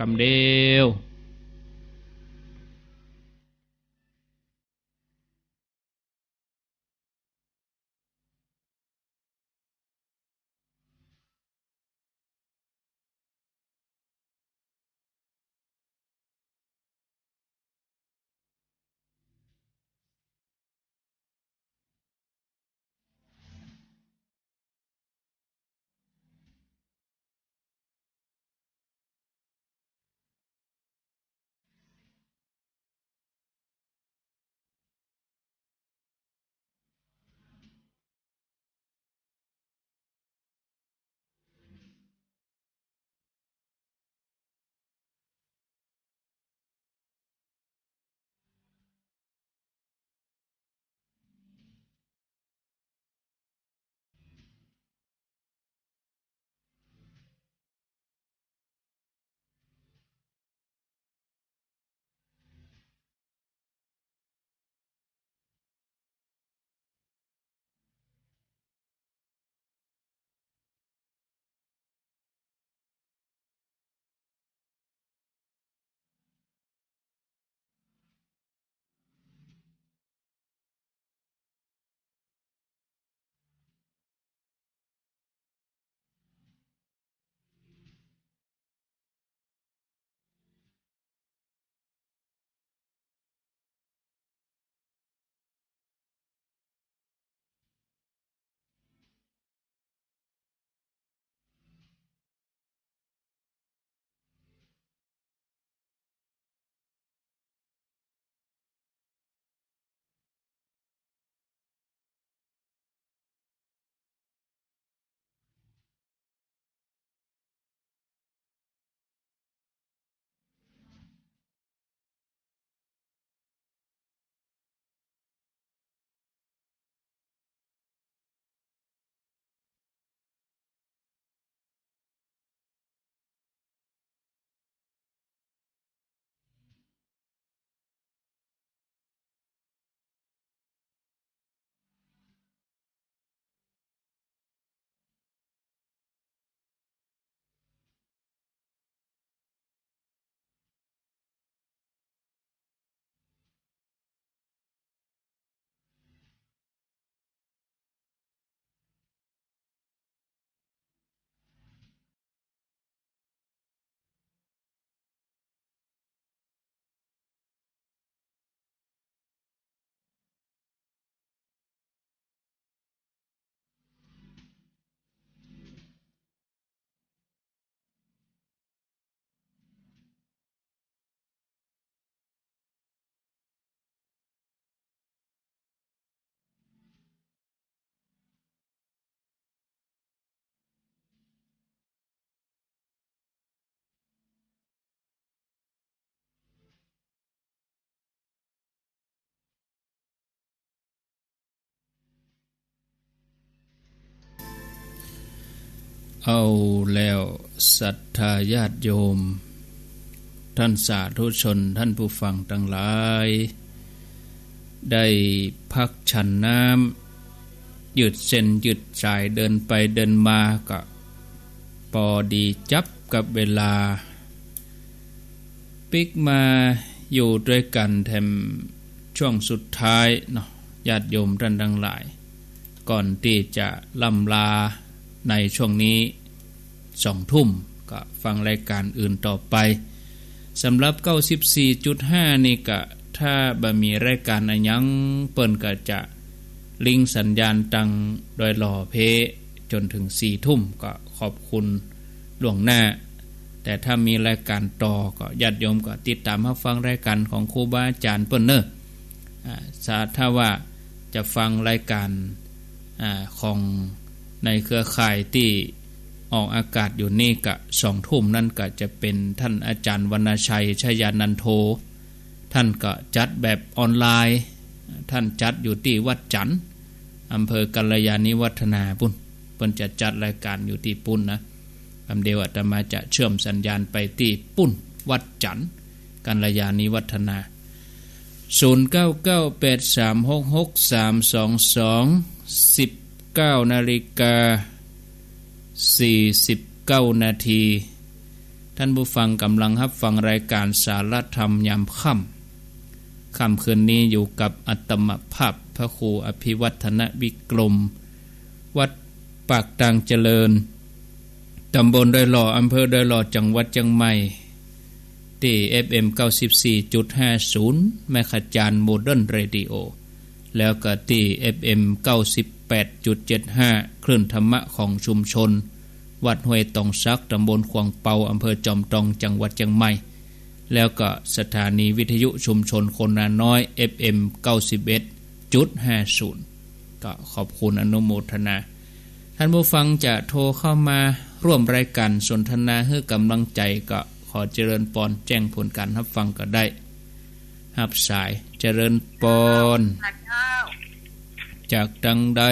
กำเดียวเอาแล้วศรัทธาญาติโยม ท่านสาธุชน ท่านผู้ฟังตังหลาย ได้พักฉันน้ำ ยืดเส้นยืดสาย เดินไปเดินมาก็ปอดีจับกับเวลา ปิ๊กมาอยู่ตวยกั๋นแถมช่วงสุดท้ายเนาะ ญาติโยมท่านตังหลาย ก่อนตี้จะล่ำลาในช่วงนี้ สองทุ่มก็ฟังรายก๋านอื่นต่อไป สำหรับเก้าสิบสี่จุดห้านี่ก็ ถ้าบ่มีรายก๋านอะหยัง เปิ้นก็จะลิงก์สัญญาณตังดอยหล่อเพจ๋นเถิงสี่ทุ่ม ก็ขอบคุณล่วงหน้า แต่ถ้ามีรายก๋านต่อก็ญาติโยมก็ติดต๋ามฮับฟังรายก๋านของครูบาอาจ๋ารย์เปิ้นเน่อ อ่า สา ถ้าว่าจะฟังรายก๋าน อ่า ของในเครือข่ายตี้ออกอากาศอยู่นี่ก็ สองทุ่มนั้นก็จะเป๋นท่านอาจ๋ารย์วรรณชัย ชยานันโท ท่านก็จัดแบบออนไลน์ ท่านจัดอยู่ตี้วัดจั๋น อำเภอกัลยาณิวัฒนาปู้น เปิ้นจะจัดรายก๋านอยู่ตี้ปู้นนะ กำเดียวอาตมาจะเชื่อมสัญญาณไปตี้ปู้น วัดจั๋น กัลยาณิวัฒนา ศูนย์เก้าเก้าแปดสามหกหกสามสองสอง สิบเก้านาฬิกาสี่สิบเก้านาที ท่านผู้ฟังก๋ำลังฮับฟังรายก๋านสารธรรมยามค่ำ ค่ำคืนนี้อยู่กับอาตมาภาพพระครูอภิวัฒนวิกรม วัดปากตางเจริญ ต๋ำบลดอยหล่อ อำเภอดอยหล่อ จังหวัดเจียงใหม่ ตี้ เอฟเอ็ม เก้าสิบสี่จุดห้าศูนย์ แม่ขะจาน โมเดิร์นเรดิโอ แล้วก็ตี้ เอฟเอ็ม เก้าสิบแปดจุดเจ็ดห้า คลื่นธรรมะของชุมชน วัดห้วยตองสัก ต๋ำบลขวางเปา อำเภอจอมตอง จังหวัดเจียงใหม่ แล้วก็สถานีวิทยุชุมชนคนนาน้อย เอฟเอ็ม เก้าสิบเอ็ดจุดห้าศูนย์ ก็ขอบคุณอนุโมทนา ท่านผู้ฟังจะโทรเข้ามาร่วมรายก๋านสนทนาหื้อก๋ำลังใจ๋ ก็ขอเจริญปอนแจ้งผลก๋านฮับฟังก็ได้ ฮับสาย เจริญปอน เจ้า จากตังใด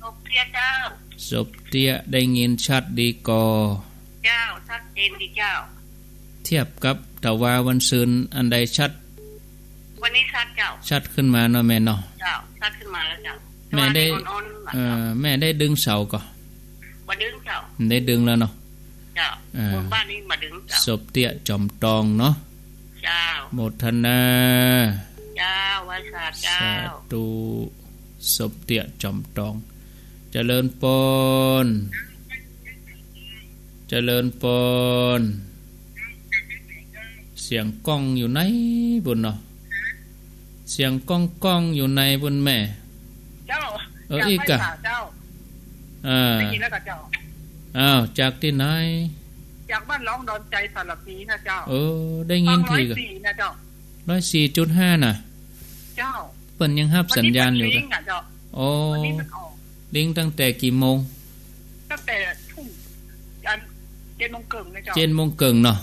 สบเตี้ยเจ้า สบเตี้ย ได้ยินชัดดีก่อ เจ้า ชัดเจนดีเจ้า เทียบกับตะวาวันซืนอันใดชัด วันนี้ชัดเจ้า ชัดขึ้นมาเนาะแม่เนาะ เจ้า ชัดขึ้นมาแล้วเจ้า แม่ได้ ตะวาอ่อนๆ เอ่อ แม่ได้ดึงเสาก่อ บ่ดึงเจ้า ได้ดึงแล้วเนาะ เจ้า อ่า บนบ้านนี้บ่ดึงเจ้า สบเตี้ยจอมตองเนาะ เจ้า โมทนา เจ้า ไหว้สาเจ้า สาธุ สบเตี้ยจอมตอง เจริญปอน เจริญปอน เสียงก้องอยู่ในปุ้นเนาะ เสียงก้องๆ อยู่ในปุ้นแม่ เจ้า เออ จาก อีกกะ ไหว้สาเจ้า อ่า ได้ยินแล้วกะเจ้า อ้าว จากตี้ไหน จากบ้านหนองดอนใจ๋ สารภีนะเจ้า เออ ได้ยินทีกะ ฟังร้อยสี่นะเจ้า ร้อยสี่จุดห้า น่ะ เจ้า เปิ้นยังฮับสัญญาณอยู่กะ วันนี้มันลิงก์อะเจ้า โอ้ วันนี้มันออก ลิงก์ตั้งแต่กี่โมง ตั้งแต่ทุ่ม อัน เจ็ดโมงเกิ่งนะเจ้า เจ็ดโมงเกิ่งเนาะ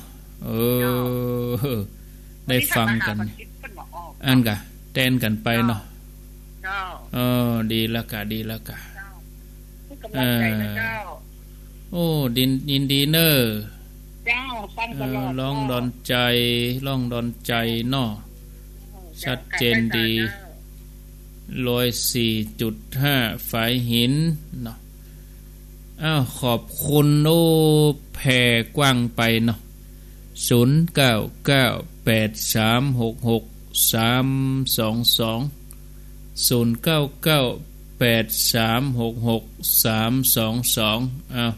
เออ เจ้า ได้ฟังกั๋น วันนี้ท่านมหาบัณฑิตเปิ้นมาออก อั้นกะ แตนกั๋นไปเนาะ เจ้า เออ ดีแล้วกะ ดีแล้วกะ เจ้า ให้ก๋ำลังใจ๋นะเจ้า เออ โอ้ ดิน ยินดีเน่อ เจ้า ฟังตลอด เออ ร้องดอนใจ๋ ร้องดอนใจ๋เนาะ เจ้า ชัดเจนดี เจ้า ร้อยสี่จุดห้า ฝายหินเนาะ อ้าว ขอบคุณ โอ้ แผ่กว้างไปเนาะ ศูนย์เก้าเก้าแปดสามหกหกสามสองสอง ศูนย์เก้าเก้าแปดสามหกหกสามสองสอง อ้าว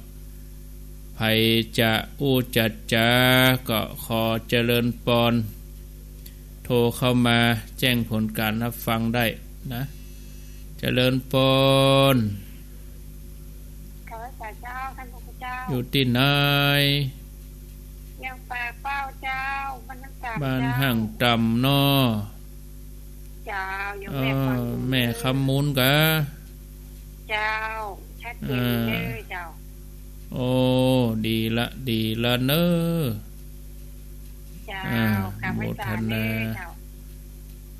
ใผจะอู้จะจ๋า ก็ขอเจริญปอน โทรเข้ามาแจ้งผลก๋านฮับฟังได้นะ เจริญปอน ขอไหว้สาเจ้า ท่านพระคุณเจ้า อยู่ตี้ไหน ยังปากเป้าเจ้า บ้านห้างต่ำ บ้านห้างต่ำเนาะ เจ้า อยู่ เออ แม่คำมูล แม่คำมูลกะ เจ้า ชัดเจน เออ เด้อเจ้า โอ้ ดีละ ดีละเน่อ เจ้า อ่า กราบไหว้สาเน่อเจ้า โมทนา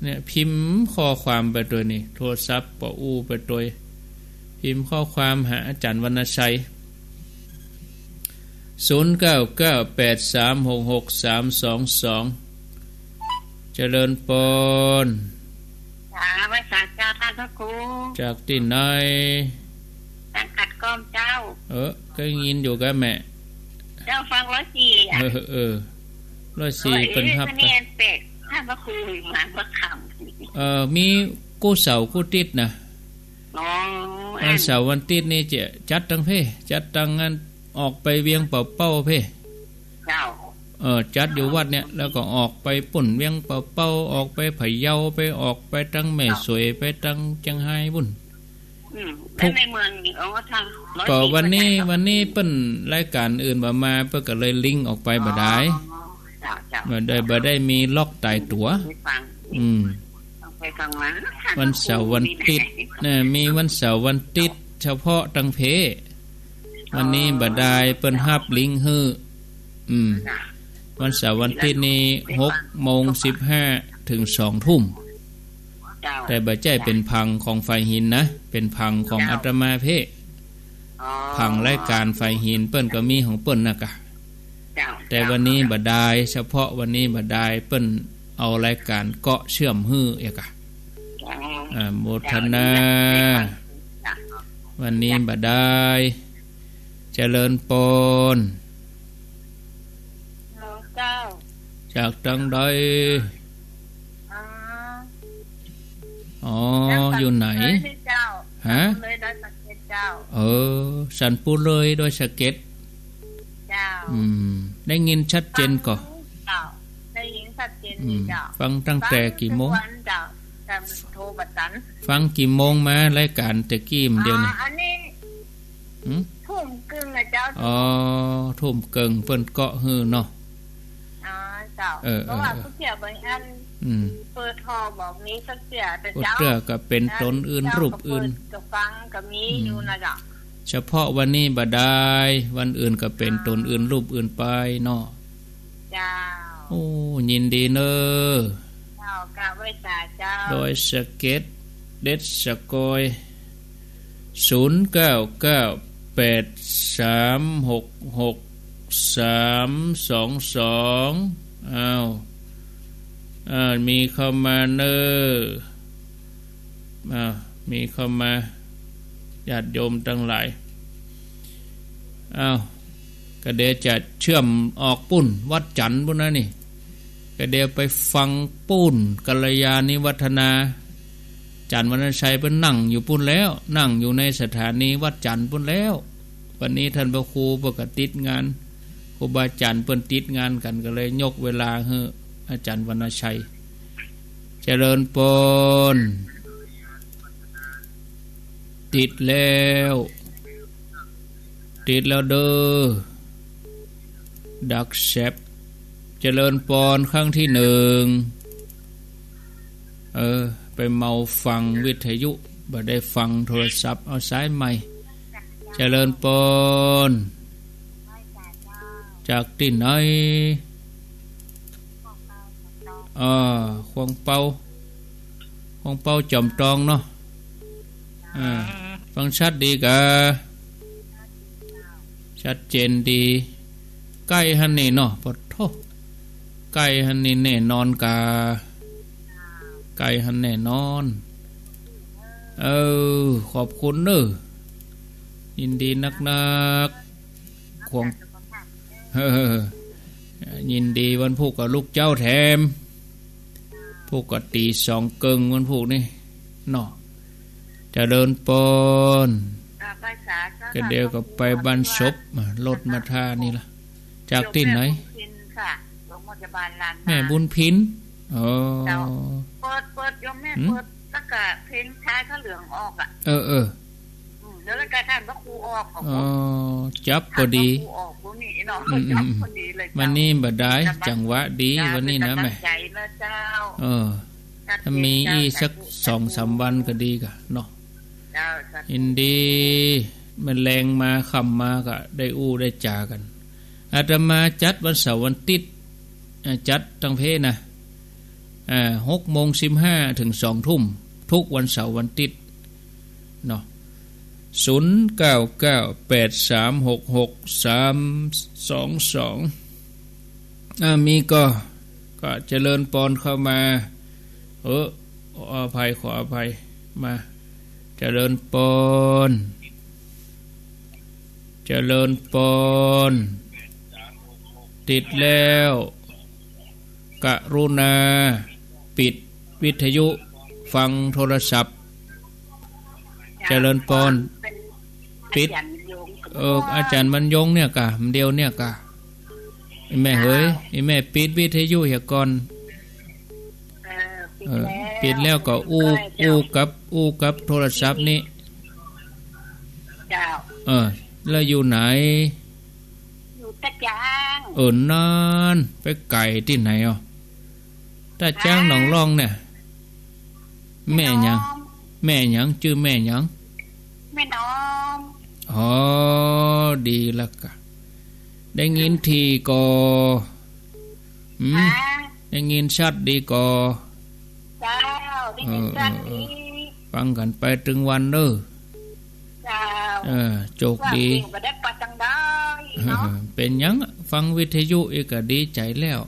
เนี่ย พิมพ์ข้อความไปตวยนี่ โทรศัพท์บ่อู้ไปตวย พิมพ์ข้อความหาอาจ๋ารย์วรรณชัย ศูนย์เก้าเก้าแปดสามหกหกสามสองสอง เจริญปอน จ้า ไหว้สาเจ้า ท่านพระครู จากตี้ไหน สังกัดกอมเจ้า เออ ก็ยินอยู่กะแม่ เจ้า ฟังร้อยสี่อะ เออ เออ ร้อยสี่ เออ เปิ้นฮับ เอ๊ะ คะแนนแปลก ท่านพระครูมาเมื่อค่ำ เออ มีกู้เสาร์กู้ติ๊ดนะ อ๋อ วันเสาร์วันติ๊ดนี่จะจัดตังเพ จัดตังอันออกไปเวียงป่าเป้าเพ เจ้า เออ จัดอยู่วัดเนี่ย แล้วก็ออกไปปุ้นเวียงป่าเป้า ออกไปพะเยา ไปออกไปตังแม่สวย ไปตังเจียงฮายปุ้น อืม ทุก แล้วในเมืองนี่ อ๋อ ทางร้อยสี่ ก็วันนี้ เปิ้นได้ วันนี้เปิ้นรายก๋านอื่นบ่มา เปิ้นก็เลยลิงก์ออกไปบ่ได้ อ๋อ เจ้า เจ้า บ่ได้ บ่ได้มีล็อกต๋ายตั๋ว ได้ฟัง อืม ต้องไปฟังมา วันเสาร์วันติ๊ด นี่แหละ เนี่ย มีวันเสาร์วันติ๊ดเฉพาะตังเพ วันนี้บ่ได้ เปิ้นฮับลิงก์หื้อ อืม วันเสาร์วันติ๊ดนี่ หกโมงสิบห้า เถึงสองทุ่ม เจ้า แต่บ่ใจ้เป๋นผังของฝายหินนะ เป๋นผังของ เจ้า อาตมาเพ อ๋อ ผังรายก๋านฝายหินเปิ้นก็มีของเปิ้นนะกะ เจ้า แต่วันนี้บ่ได้ เฉพาะวันนี้บ่ได้ เปิ้นเอารายก๋านเกาะเชื่อมหื้อเอกะ เจ้า อ่า โมทนา เจ้า วันนี้บ่ได้ เจริญปอน จากตางใด อ๋อ อ๋อ จากสันอยู่ไหน ปูเลยนี่เจ้า ฮะ สันปูเลยดอยสะเก็ดเจ้า เออ สันปูเลยดอยสะเก็ด เจ้า อืม ได้ยินชัดเจนก่อ ฟังเจ้า ได้ยินชัดเจนดีเจ้า อืม ฟังตั้งแต่กี่โมง ฟังทุกวันเจ้า แต่โทรบ่ตัน ฟังกี่โมงมารายการแต่กี้มันเดียวนี่ อ๋อ อันนี้ หืม ทุ่มเกิ่งนะเจ้า อ๋อ ทุ่มเกิ่งเปิ้นเกาะหื้อเนาะ อ๋อ เจ้า เออ เพราะว่า เออ เออ ผู้เสียบางอัน อืม เปิดฮอบ่มีสักเสียแต่ ผู้ เจ้า เตื้อก็เป๋นต๋นอื่น เจ้า รูปอื่น ก็เปิดก็ฟังก็มี อืม อยู่นะเจ้า เฉพาะวันนี้บ่ดาย วันอื่นก็เป๋นต๋นอื่น อ๋อ รูปอื่นไปเนาะ เจ้า โอ้ ยินดีเน่อ เจ้า กราบไหว้สาเจ้า ดอยสะเก็ด เด็ดสะกอย ศูนย์เก้าเก้าแปดสามหกหกสามสองสอง อ้าว อ้าว มีเข้ามาเน่อ อ้าว มีเข้ามา ญาติโยมตังหลาย อ้าว ก็เดี๋ยวจะเชื่อมออกปู๊น วัดจันทน์ปู๊นนะนี่ ก็เดี๋ยวไปฟังปู๊น กัลยาณิวัฒนา อาจ๋ารย์วรรณชัยเปิ้นนั่งอยู่ปู๊นแล้ว นั่งอยู่ในสถานีวัดจันทน์ปู๊นแล้ว วันนี้ต้านพระครูเปิ้นก็ติดงาน ครูบาอาจ๋ารย์เปิ้นติดงานกั๋น ก็เลยยกเวลาหื้ออาจ๋ารย์วรรณชัย เจริญปอน ติดแล้ว ติดแล้วเด้อ ดักแซบ เจริญปอนครั้งที่หนึ่ง เออ ไปเมาฟังวิทยุ บ่ได้ฟังโทรศัพท์ เอาสายใหม่ เจริญปอน จากตี้ไหน อ่า ขวางเปา ขวางเปาจอมตองเนาะ อ่า ฟังชัดดีก่า ชัดเจนดี ใก้หั้นนี่เนาะ ปะโธ่ ใก้หั้นนี่แน่นอนก่า ใก้หั้นแน่นอน เออ ขอบคุณเน่อ ยินดีนักๆ ขวาง เออ ยินดี วันพูกก็ลุกเจ๊าแถม พูกก็ตี๋สองเกิ่งวันพูกนี่เนาะ เจริญปอน ก็เดี๋ยวก็ไปบ้านศพ อ่ะ รถมาท่านี่ละ จากตี้ไหน โยมแม่บุญพินค่ะ โรงพยาบาลล้านนา แม่บุญพิน อ๋อ เจ้า เปิด เปิด โยมแม่ หืม เปิด แล้วก็เพลงชายผ้าเหลืองออกอะ เออ เออ อืม แล้วรายการต้านพระครูออก อ๋อ จับพอดี ต้านพระครูออกพวกนี้เนาะ อืม จับพอดีเลย อืม เจ้า มื้อนี้บ่ดาย จังหวะดี วันนี้นะแม่ ตั้งใจ๋นะเจ้า เออ ถ้ามีอีกสักสองสามวันก็ดีก่าเนาะ เจ้า สาธุ ยินดี มื้อแลงมา ค่ำมาก็ได้อู้ได้จ๋ากั๋น อาตมาจัดวันเสาร์วันติ๊ด อ่า จัดตังเพนะ อ่า หกโมงสิบห้าเถิงสองทุ่ม ทุกวันเสาร์วันติ๊ดเนาะ ศูนย์เก้าเก้าแปดสามหกหกสามสองสอง อ่า มีก่อ ก็เจริญปอนเข้ามา เออ ขออภัย ขออภัย มา เจริญปอน เจริญปอน ติดแล้ว กรุณาปิดวิทยุ ฟังโทรศัพท์ เจริญปอน เป็น ปิด อาจ๋ารย์บรรยง เออ อาจ๋ารย์บรรยงเนี่ยก่า เดี๋ยวเนี่ยก่า อีแม่เหย เจ้า อีแม่ปิดวิทยุเหียก่อน เออ ปิด เออ แล้ว ปิดแล้วก็อู้ ใช่เจ้า อู้กับ อู้กับโทรศัพท์นี่ เจ้า เออ แล้วอยู่ไหน อยู่ตาจ๊าง เออ นั่น ไปไก๋ตี้ไหนอ่ะ ตาจ๊าง หนองล่อง หนองล่องเนี่ย แม่หยัง แม่หยัง จื้อแม่หยัง แม่น้อม อ๋อ ดีละก่า ได้ยินถี่ก่อ หืม ฮะ ได้ยินชัดดีก่อ เจ้า ได้ยินชัดดี เออ เออ เออ ฟังกั๋นไปตึงวันเน่อ เจ้า เออ โจคดี ว่าเก่งก็ได้ไปตังได้เนาะ เออ เป๋นหยัง ฟังวิทยุอีกก็ดีใจ๋แล้ว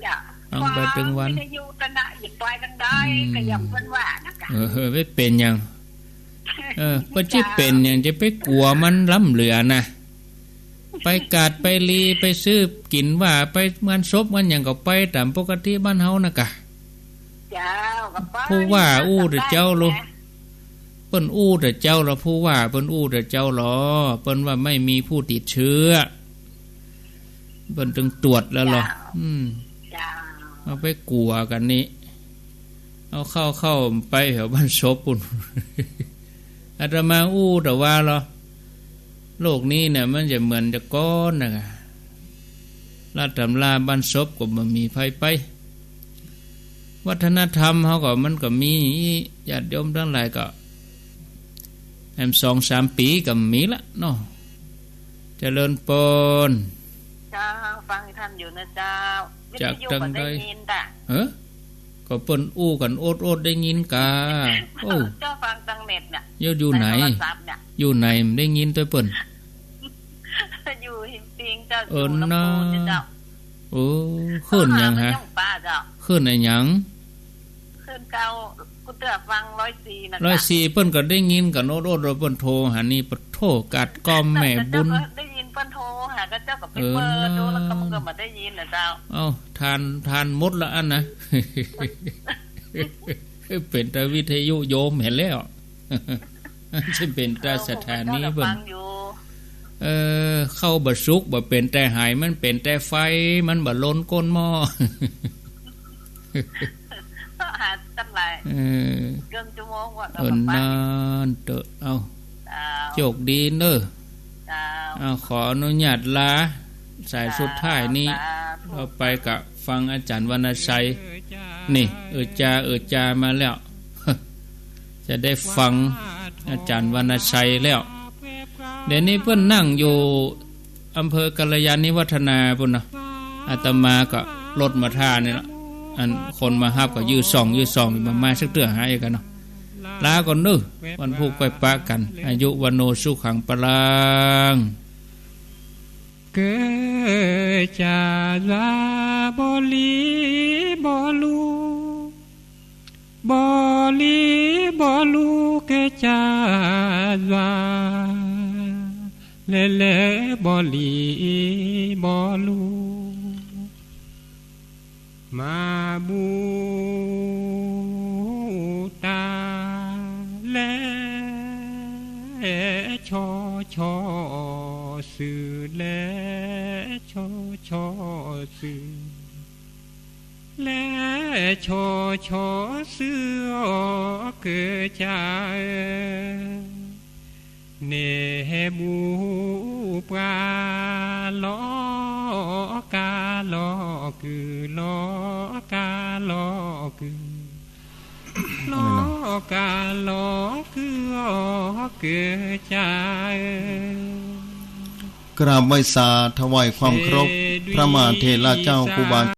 เจ้า ฟังไปตึงวัน ฟังวิทยุตะนะ อย่าไปตังได้ อืม ก็อย่างเปิ้นว่านะก่า เออ เออ ไม่เป๋นหยัง เออ เปิ้นจะเป๋นหยัง จะไปกั๋วมันล้ำเหลือนะ ไปกาดไปลี ไปซื้อกิ๋นว่า ไปงานศพงานหยังก็ไปต๋ามปกติบ้านเฮาน่ะกา เจ้า ก็ไป ผู้ว่าอู้แต่เจ้าโล เปิ้นอู้แต่เจ้าโล ผู้ว่าเปิ้นอู้แต่เจ้าโล เปิ้นว่าไม่มีผู้ติดเชื้อ เปิ้นตึงตรวจแล้วโล เจ้า อืม เจ้า เอาไปกั๋วกั๋นนี่ เอาเข้า เข้าไปแถวบ้านศพปุ้น อาตมาอู้แต่ว่าโล โลกนี้เนี่ยมันจะเหมือนแต่ก่อนน่ะกา ลาต๋ำราบ้านศพก็บ่มีใผไป วัฒนธรรมเฮาก็มันก็มี ญาติโยมตังหลายก็ แอมสองสามปี๋ก็มีละเนาะ เจริญปอน เจ้า ฟังท่านอยู่นะเจ้า จาก วิทยุ ตังใด ก็ได้ยินจ้ะ เออ ก็เปิ้นอู้กั๋นโอดๆ ได้ยินกา โอ้ เจ้าฟังตังเน็ตเนี่ย อยู่ อยู่ไหน ในโทรศัพท์เนี่ย อยู่ไหน ได้ยินตวยเปิ้น อยู่หิมปิงเจ้า เออ อยู่ลำพูนเนี่ยเจ้า น่า โอ้ คลื่นหยังฮะ เออ มันยังป้าเจ้า คลื่นอะหยัง คลื่นเก้า กูเตื้อฟังร้อยสี่น่ะ ร้อยสี่ เปิ้นก็ได้ยินกั๋นโอดๆ ว่าเปิ้นโทรหานี่ ปะโถ กาดก้อมแม่บุญ เจ้าก็ได้ยินเปิ้นโทรหา ก็เจ้าก็ไป เออ เปิดดู น่า แล้วก็มันก็บ่ได้ยินน่ะเจ้า เอ้า ทาน ทานหมดละอั้นนะ เป๋นแต่วิทยุโยมหั้นแล้ว จะเป๋นแต่สถานี เออ ผมก็ เปิ้น ฟังอยู่ เออ เข้าบ่สุก บ่เป๋นแต่ไห มันเป๋นแต่ไฟ มันบ่ลนก้นหม้อ หาตั้งหลาย เออ เกือบชั่วโมงกว่าก็ เออ ฟัง นั่นเต๊อะ เอ้า เจ้า โจคดีเน้อ เจ้า เอ้า ขออนุญาตลา สายสุดท้ายนี้ สาธุ เอาไปกะฟังอาจ๋ารย์วรรณชัย นี่ เออจา เออจามาแล้ว จะได้ฟังอาจ๋ารย์วรรณชัยแล้ว เดี๋ยวนี้เปิ้นนั่งอยู่อำเภอกัลยาณิวัฒนาปุ้นเนาะ อาตมาก็รถมาท่านี่ละ อันคนมาฮับก็ยื้อส่อง ยื้อส่อง บ่มาสักเตื้อหากั๋นเนาะ ลาก่อนเน้อ วันพูกค่อยปะกั๋น อายุวัณโณสุขังพลัง เกอจาลาบ่หลีบ่ลู บ่หลีบ่ลู เกอจาลา แลแลบ่หลีบ่ลู มาบูตาแล ชอชอซื่อ แลชอชอซื่อ แลชอชอซื่อ ออ เกอจาเอย เนบูปลา ลอกาลอกือ ลอกาลอกือ ลอกาลอกือ ออ เกอจาเอย กราบไหว้สาถวายความเคารพพระมหาเถระเจ้าครูบา